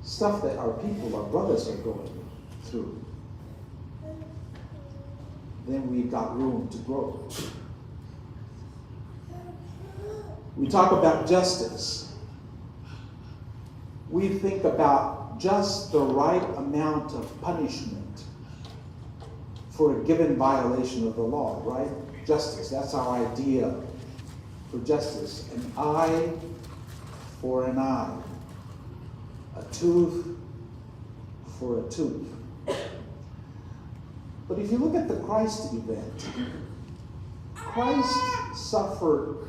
the stuff that our people, our brothers are going through, then we've got room to grow. We talk about justice. We think about just the right amount of punishment for a given violation of the law, right? Justice, that's our idea for justice. An eye for an eye. A tooth for a tooth. But if you look at the Christ event, Christ suffered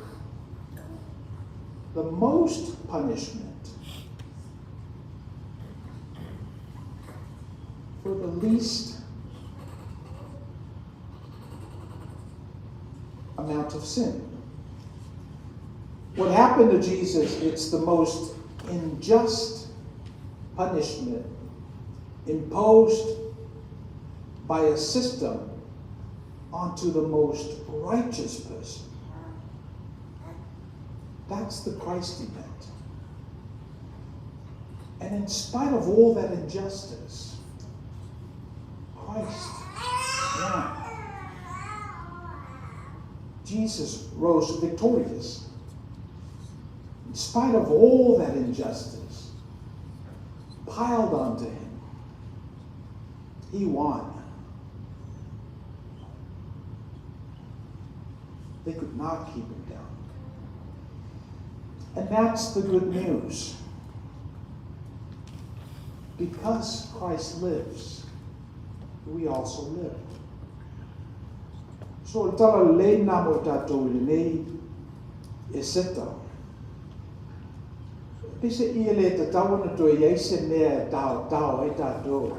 the most punishment for the least amount of sin. What happened to Jesus, it's the most unjust punishment imposed by a system onto the most righteous person. That's the Christ event. And in spite of all that injustice, Christ won. Jesus rose victorious. In spite of all that injustice piled onto him, he won. They could not keep him down. And that's the good news. Because Christ lives, we also live. So o le tala lelei lena mo i tatou i lenei Eseta. Peiseai e le tatau ona toe i ai se mea e taotao ai tatou,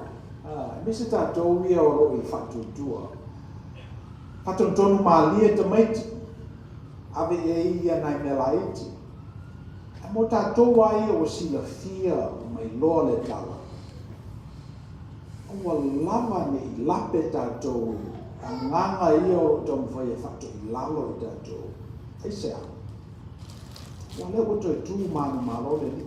aemaise tatou ia o lo o i le faatuatua. Faatonutonu malie tamaiti, ave i ai ia nai mea laiti. Ae mo tatou lava ia ua silafia ma iloa le tala, aua lava ne i lape tatou i agaga ia o lo o taumafai e faatoilalo i tatou. Aisea? Aua o lea ua toe tu manumalo le Alii.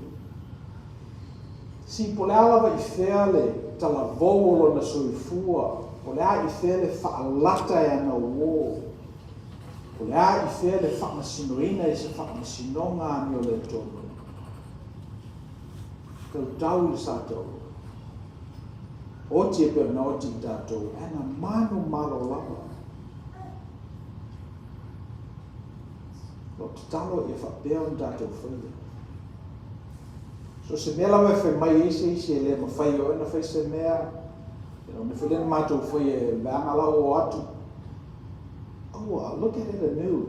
Si po o le a lava i fea le talavou o lona soifua, po o le a i fea le faalata e ana uō, po o le a i fea le faamasinoina i se faamasinoga amioletonu, tautau i le sa taua. Oti e pei ona oti i tatou, ae na manumalo lava. Lau tatalo ia faapea ona tatou faia. So se mea lava e fai mai ai se isi e le mafai e oe ona fai se mea, o mea foi lea na matou faia e le vaega la ua o atu. Aua, look at it anew.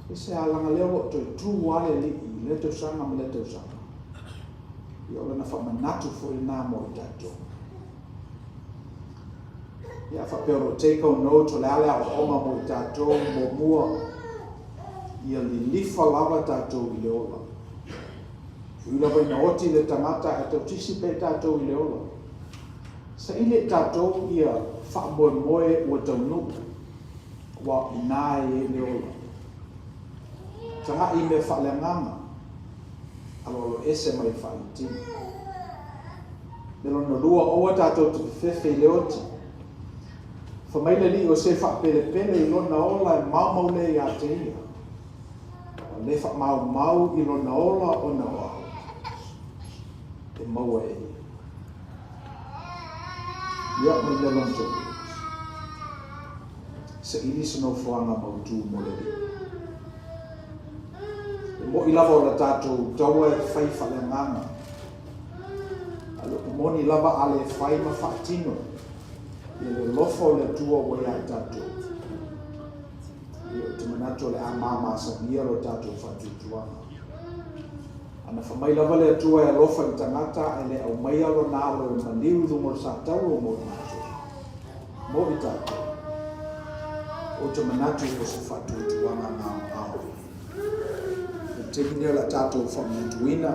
E se alaga lea ua toe tu lava le Alii i lea tausaga ma lea tausaga. Ia o lana faamanatu foi lena mo i tatou. Ia faapea o lo o take home notes o le a le aoaoga mo i tatou, muamua, ia lilifa lava tatou i le ola. E ui lava ina oti le tagata ae tautisi pea i tatou i le ola. Saili e tatou ia faamoemoe ua taunuu, aua o i ina e i ai le ola. Tagai i mea faaleagaga, aloalo ese mai le faalitino. Me lona lua, aua tatou te fefefe i le oti. Fai mai le Alii o se faapelepele i lona ola e maumau lea ia te ia. Ua le faamaumau i lona ola ona o au e maua e ia. Ia, ma le mea lona tolu. Saili se nofoaga mautu mo le Alii. E mo'i lava o le tatou taua e fai faaleagaga. A o le upu moni lava a le fai ma faatino ia le alofa o le Atua ua ia i tatou, ia ou te manatu o le a mamasamia lo tatou faatuatuaga. A na fai mai lava le Atua e alofa i le tagata ae le aumaia lona alo e maliu i luga o le satauro mo i matou, mo i tatou, ou te manatu o se faatuatuaga gaogao. O le taimi lenei o le a tatou faamanatuina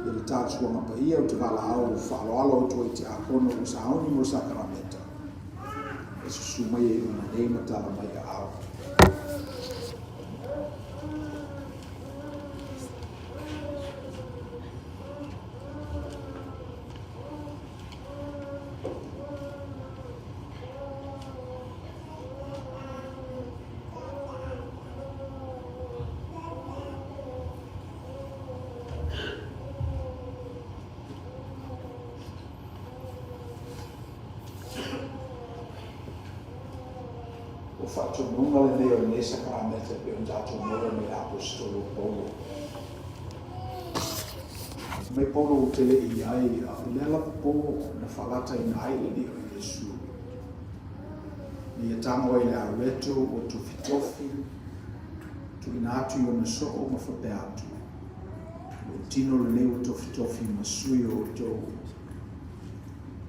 ia le Tausuaga Paia ou te valaau faaaloalo atu ai i Tiakono ua sauni mo le Sakarameta e susu mai ai i luma nei ma tala mai aao. O faatonuga lenei o lenei sakarameta e pei ona tatou maua mai le Aposetolo o Paulo. Mai Paulo ou te le i ai, a o lea lava po na faalataina ai le Alii o Iesu. Na ia tago ai le areto ua tofitofi, tuuina atu i ona soo ma faapea atu, Lou tino lenei ua tofitofi ma sui o outou,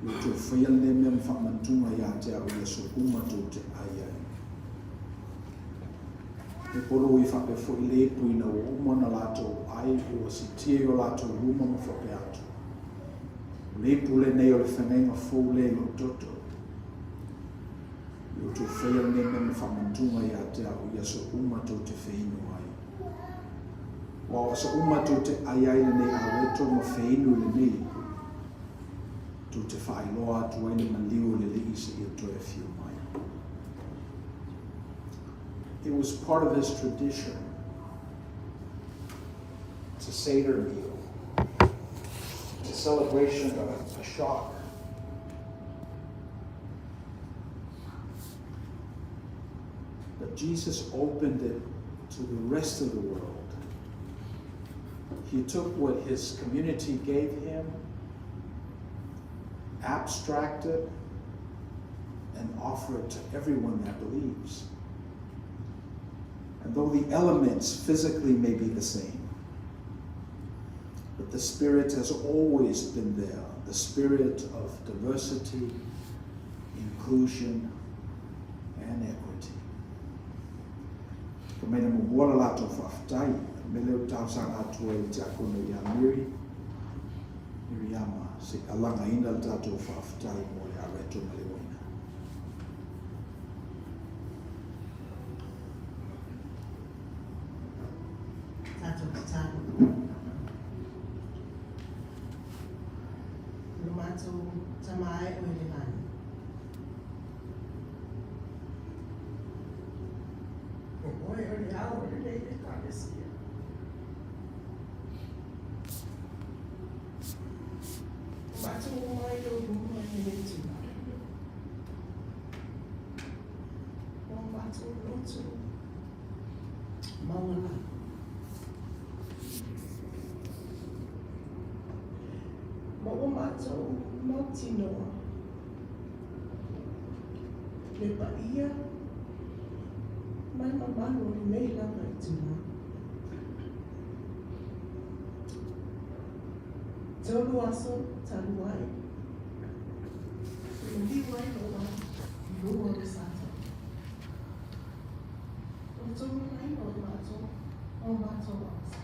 i outou faia lenei mea ma faamantuga ia te au i aso uma tou te ai ai. E polo i faapea foi le ipu ina ua uma ona latou ai ua sitia i o latou luma ma faapea atu, O le ipu lenei o le feagaiga fou lea i lou toto. outou faia lenei mea ma faamanatuga ia te au i aso uma tou te feinu ai. Aua o aso uma tou te ai ai lenei areto ma feinu lenei, tou te faailoa atu ai le maliu o le Alii seia toe afio mai. It was part of his tradition. It's a Seder meal. It's a celebration of a shock. But Jesus opened it to the rest of the world. He took what his community gave him, abstracted, and offered it to everyone that believes. And though the elements physically may be the same, but the Spirit has always been there the spirit of diversity, inclusion, and equity. Ko mena mo moa la latou faafetai, me leo talosaga atu ai i le tiakono ia Miri, Miriama, se i alagaina le tatou faafetai mo le areto ma le uaina. Tatou tatalo. Lo matou Tama ae oe i le lagi. O oe o le ao o lenei Ekalesia. O matou omai i ou luma i lenei itula. O matou loto maualalo. Ma ua matou mautinoa le paia ma le mamalu o lenei lava itula. Tolu aso talu ai, e maliu ai lou au i luga o le Satani. O le togulaina o matou, o matou aso.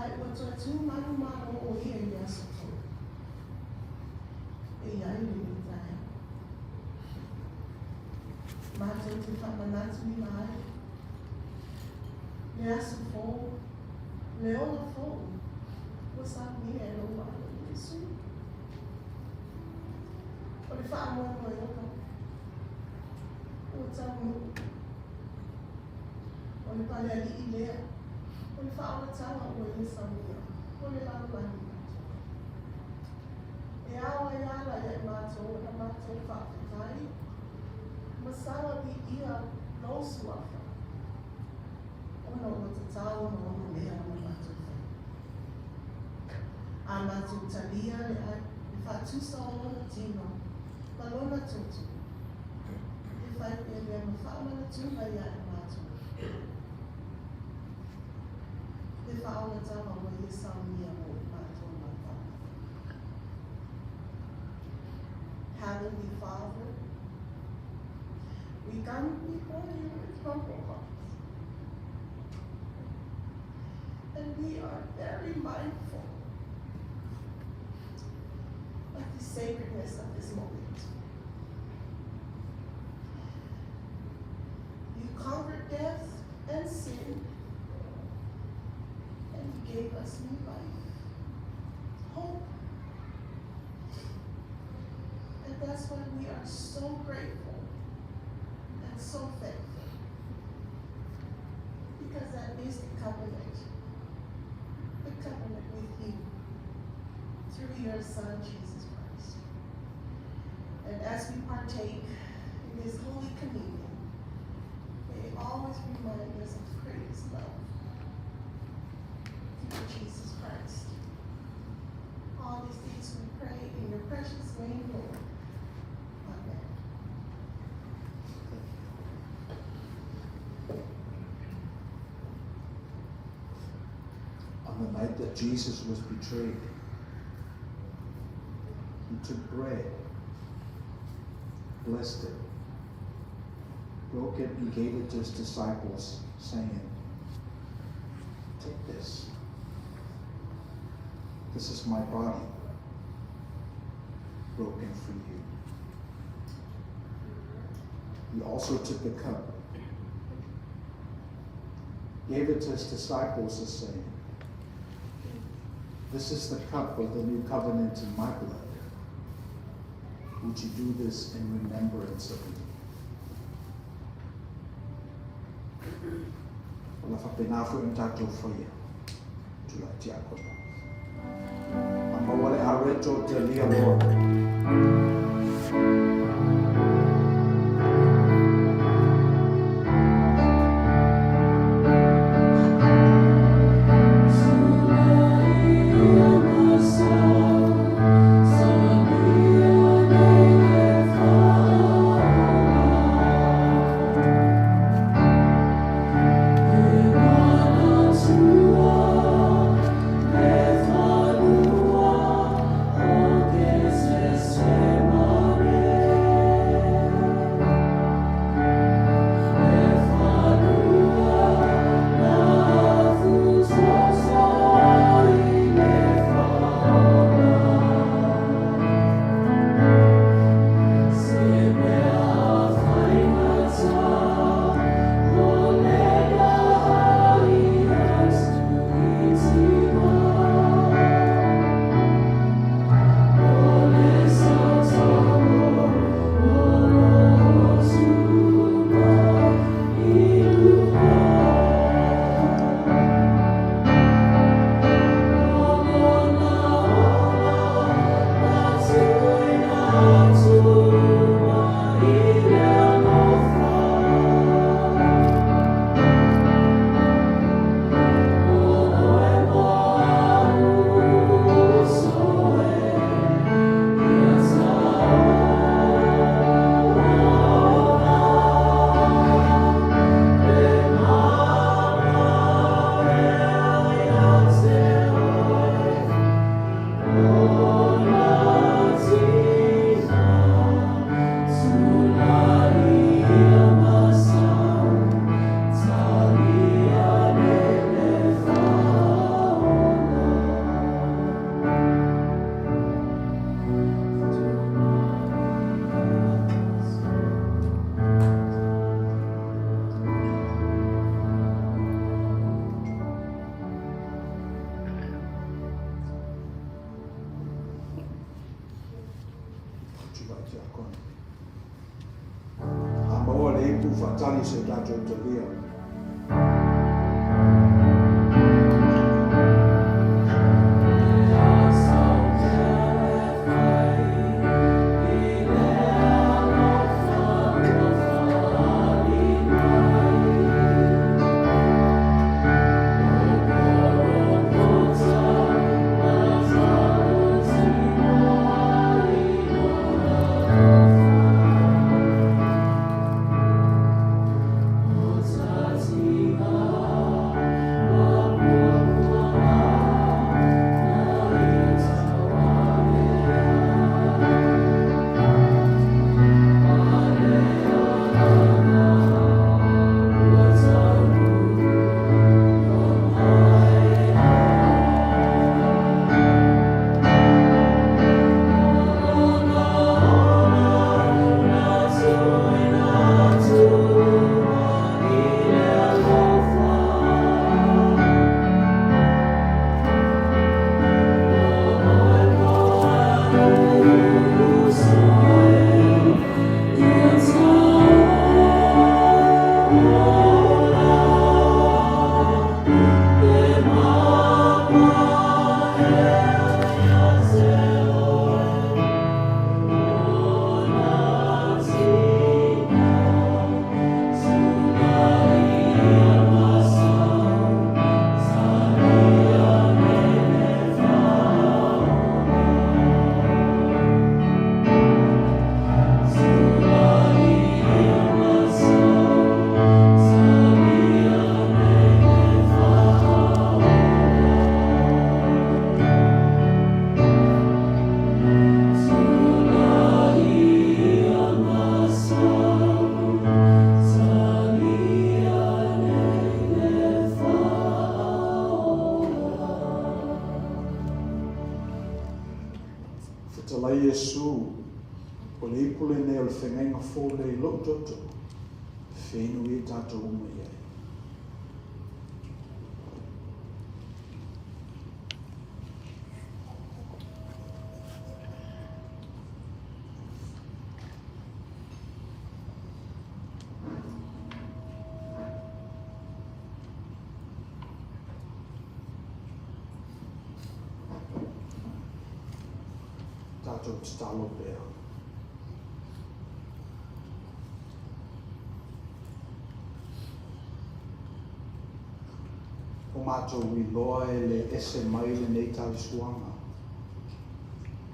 Ae ua toe tu manumalo ʻo ia i le aso tolu. E i ai lenei taeao. Matou te faamanatu ina ai le aso fou, le ola fou ua saunia e lou Alo Iesu. O le faamoemoe ola ua taunuu. O le pale aliʻi lea, o le faaolataga ua ia saunia, o le lalolagi atoa. E ao ai ala ia i matou ona matou faafetai ma saga viia lou suafa, ona ua tatau ona ona mea ma matou faiva. A matou talia le faatusa o lona tino ma lona toto, e fai pea lea ma faamanatuga ia i matou le faaolataga ua ia saunia mo i matou mataga. Heavenly Father, we come before you with humble hearts. And we are very mindful of the sacredness of this moment. You conquered death and sin, and you gave us new life, hope. And that's why we are so grateful and so thankful. Because that is the covenant with you through your Son, Jesus Christ. And as we partake in this Holy Communion, may it always remind us of greatest love through Jesus Christ. All these things we pray in your precious name, Lord. Amen. On the night that Jesus was betrayed, he took bread, blessed it, broke it, and gave it to his disciples, saying, Take this. This is my body, broken for you. He also took the cup, gave it to his disciples, saying, This is the cup of the new covenant in my blood. Would you do this in remembrance of me? O le a faapena foi ona tatou faia, tulai tiakono. A maua le areto talia loa. Tulai tiakono. A maua le ipu faatali se tatou talia. le feagaiga fou lea i lou toto, e feinuia tatou uma i ai. Tatou tatalo pea. O matou iloa e le ese mai lenei tausuaga.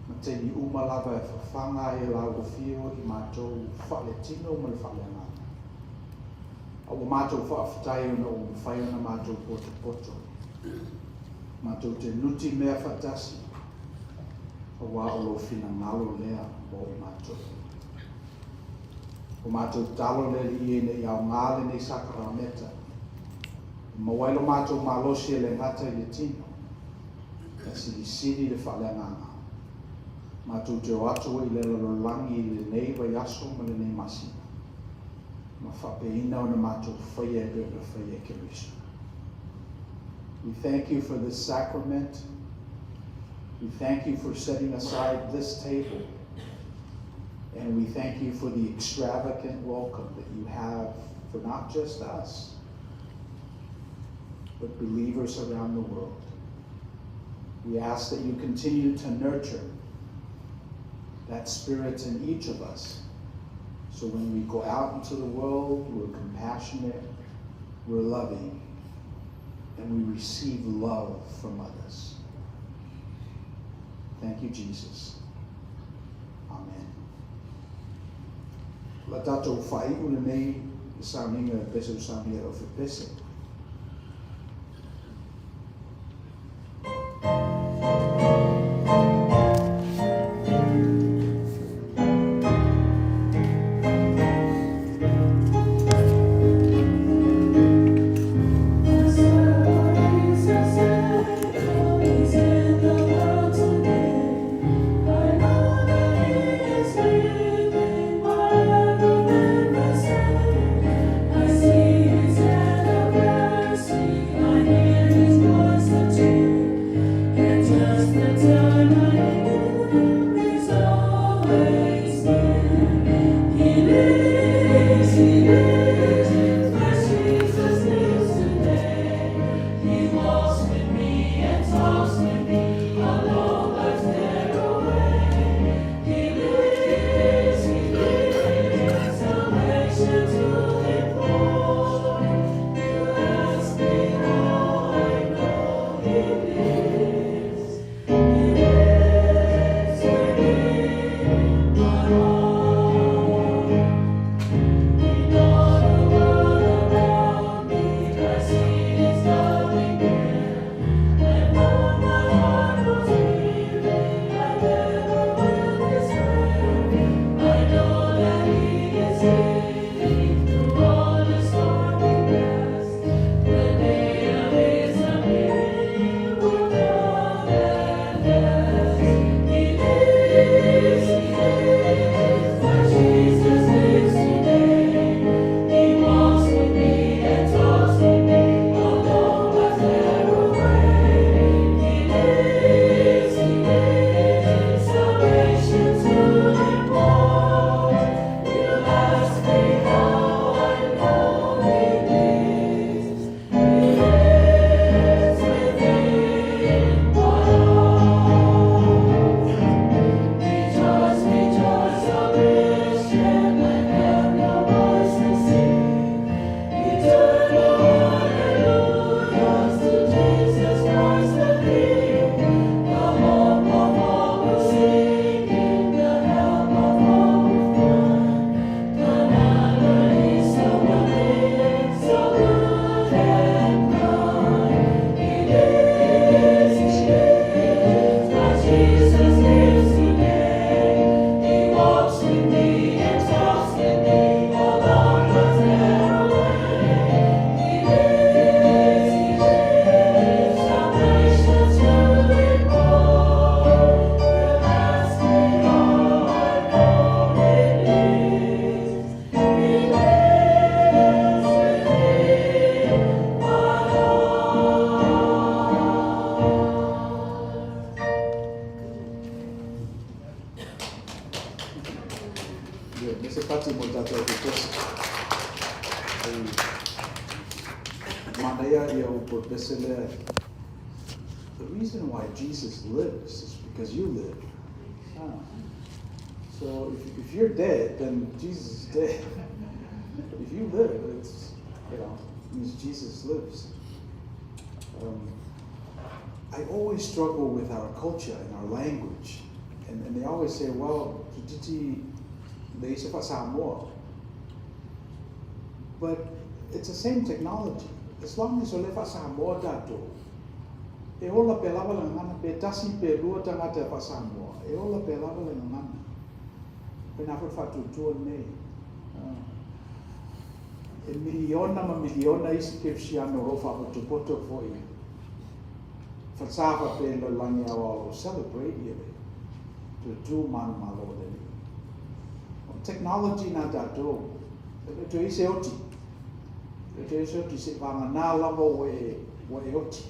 Ma taimi uma lava e fafaga ai e lau afio i matou faaletino ma le faaleagaga. A ua matou faafetai ona ua mafai ona matou potopoto, matou te nutimea faatasi, aua o lou finagalo lea mo i matou. O matou tatalo le Alii e ne i aoga lenei sakarameta, e maua ai lo matou malosi e le gata i le tino, ae silisili le faaleagaga. Matou te o atu ai i le lalolagi i lenei vaiaso ma lenei masina, ma faapeina ona matou faia e pei ona faia e Keriso. We thank you for this sacrament. We thank you for setting aside this table. And we thank you for the extravagant welcome that you have for not just us, but believers around the world. We ask that you continue to nurture that spirit in each of us, so when we go out into the world, we're compassionate, we're loving, and we receive love from others. Thank you, Jesus. Amen. La tatou faaiu lenei sauniga e pese o saunia o fepese. Is in the world today. I know that He is with me wherever I say. I see His hand. mo le tatou Epefesi. Ai manaia ia upu o pese lea. The reason why Jesus lives is because you live. Ah. So if you're dead, then Jesus is dead. But if you live, it's, you know, it means Jesus lives. I always struggle with our culture and our language. And they always say, well, toeitiiti leai se faa-Samoa. But it's the same technology. As long as o lea e faa-Samoa tatou, e ola pea lava le gagana, pe tasi pe lua tagata e faa-Samoa, e ola pea lava le gagana. Faapena foi le faatuatua lenei. E miliona ma miliona isi kerisiano o lo o faapotopoto foi falesa faapea i le lalolagi aoao o lo o celebrate ia le tutu manumalo o le Alii. O le technology na tatou, e le toe i ai se oti. E le toe i ai se oti seiavagana lava ua e, ua e oti.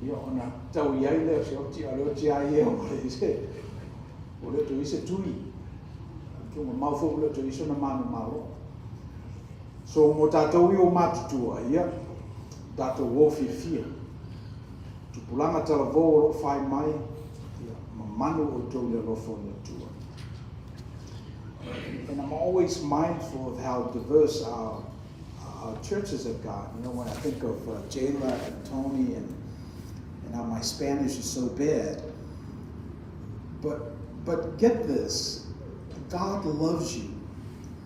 Ia ona tau i ai lea o se oti, a o le oti lava ia ua leai se, ua le toe i ai se tui. Tuugamau foi ua le toe i ai sona manumalo. So mo tatou ia ua matutua, ia, tatou o fiafia. Tupulaga talavou o lo o fai mai, ia, mamanu outou i le alofa o le Atua. And I'm always mindful of how diverse our churches have gotten. When I think of Jayla and Tony and how my Spanish is so bad. But get this, God loves you.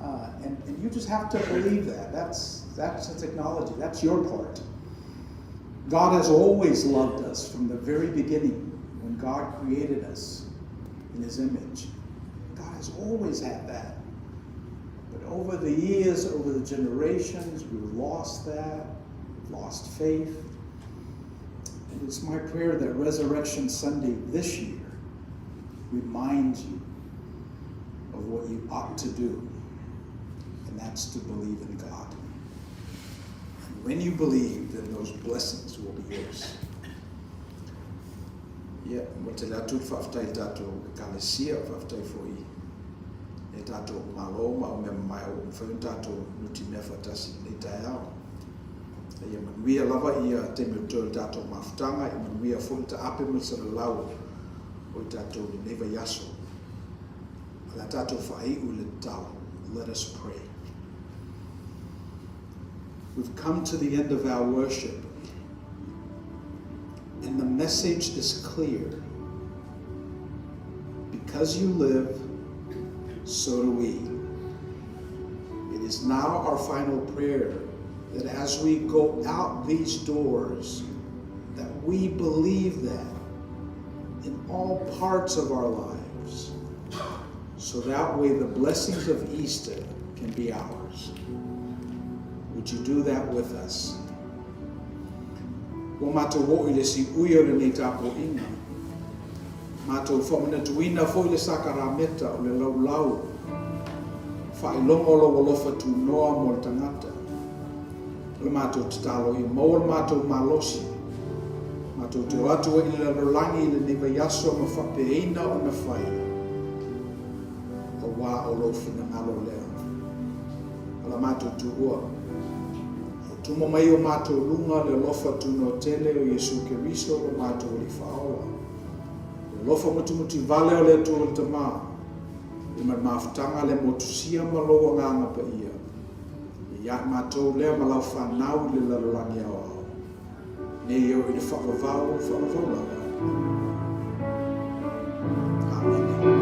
And you just have to believe that. That's the technology. That's your part. God has always loved us from the very beginning when God created us in his image. God has always had that. But over the years, over the generations, we've lost that. We've lost faith. And it's my prayer that Resurrection Sunday this year reminds you of what you ought to do, and that's to believe in God. And when you believe, then those blessings will be yours. Ia, momoli tele atu le faafetai i le tatou Ekalesia, faafetai foi i le tatou Malo ma au mea mamae ua mafai ona tatou nutimea faatasi i lenei taeao. A ia manuia lava ia taimi o totoe o le tatou mafutaga, ia manuia foi le taape ma le salalau o i tatou i lenei vaiaso. O le a tatou faaiu i le tatalo. Let us pray. We've come to the end of our worship, and the message is clear. Because you live, so do we. It is now our final prayer that as we go out these doors, that we believe that in all parts of our lives, so that way the blessings of Easter can be ours. Would you do that with us? Ua matou oo i le siui o lenei tapuaiga. Matou faamanatuina foi le sakarameta o le laulau faailoga o lou alofa tunoa mo le tagata. O le matou tatalo ia maua le matou malosi, matou te o atu ai i le lalolagi i lenei vaiaso ma faapeaina ona fai, auā o lou finagalo lea. O la matou tuua, ia tumu mai i o matou luga le alofa tunoa tele o Iesu Keriso lo matou Alii Faaola, le alofa mutimutivale o le Atua le Tama, ia ma le mafutaga le motusia ma lou Agaga Paia, ia ia matou lea ma lau fanau i le lalolagi aoao, nei e oo i le faavavau faavavau lava. Amene.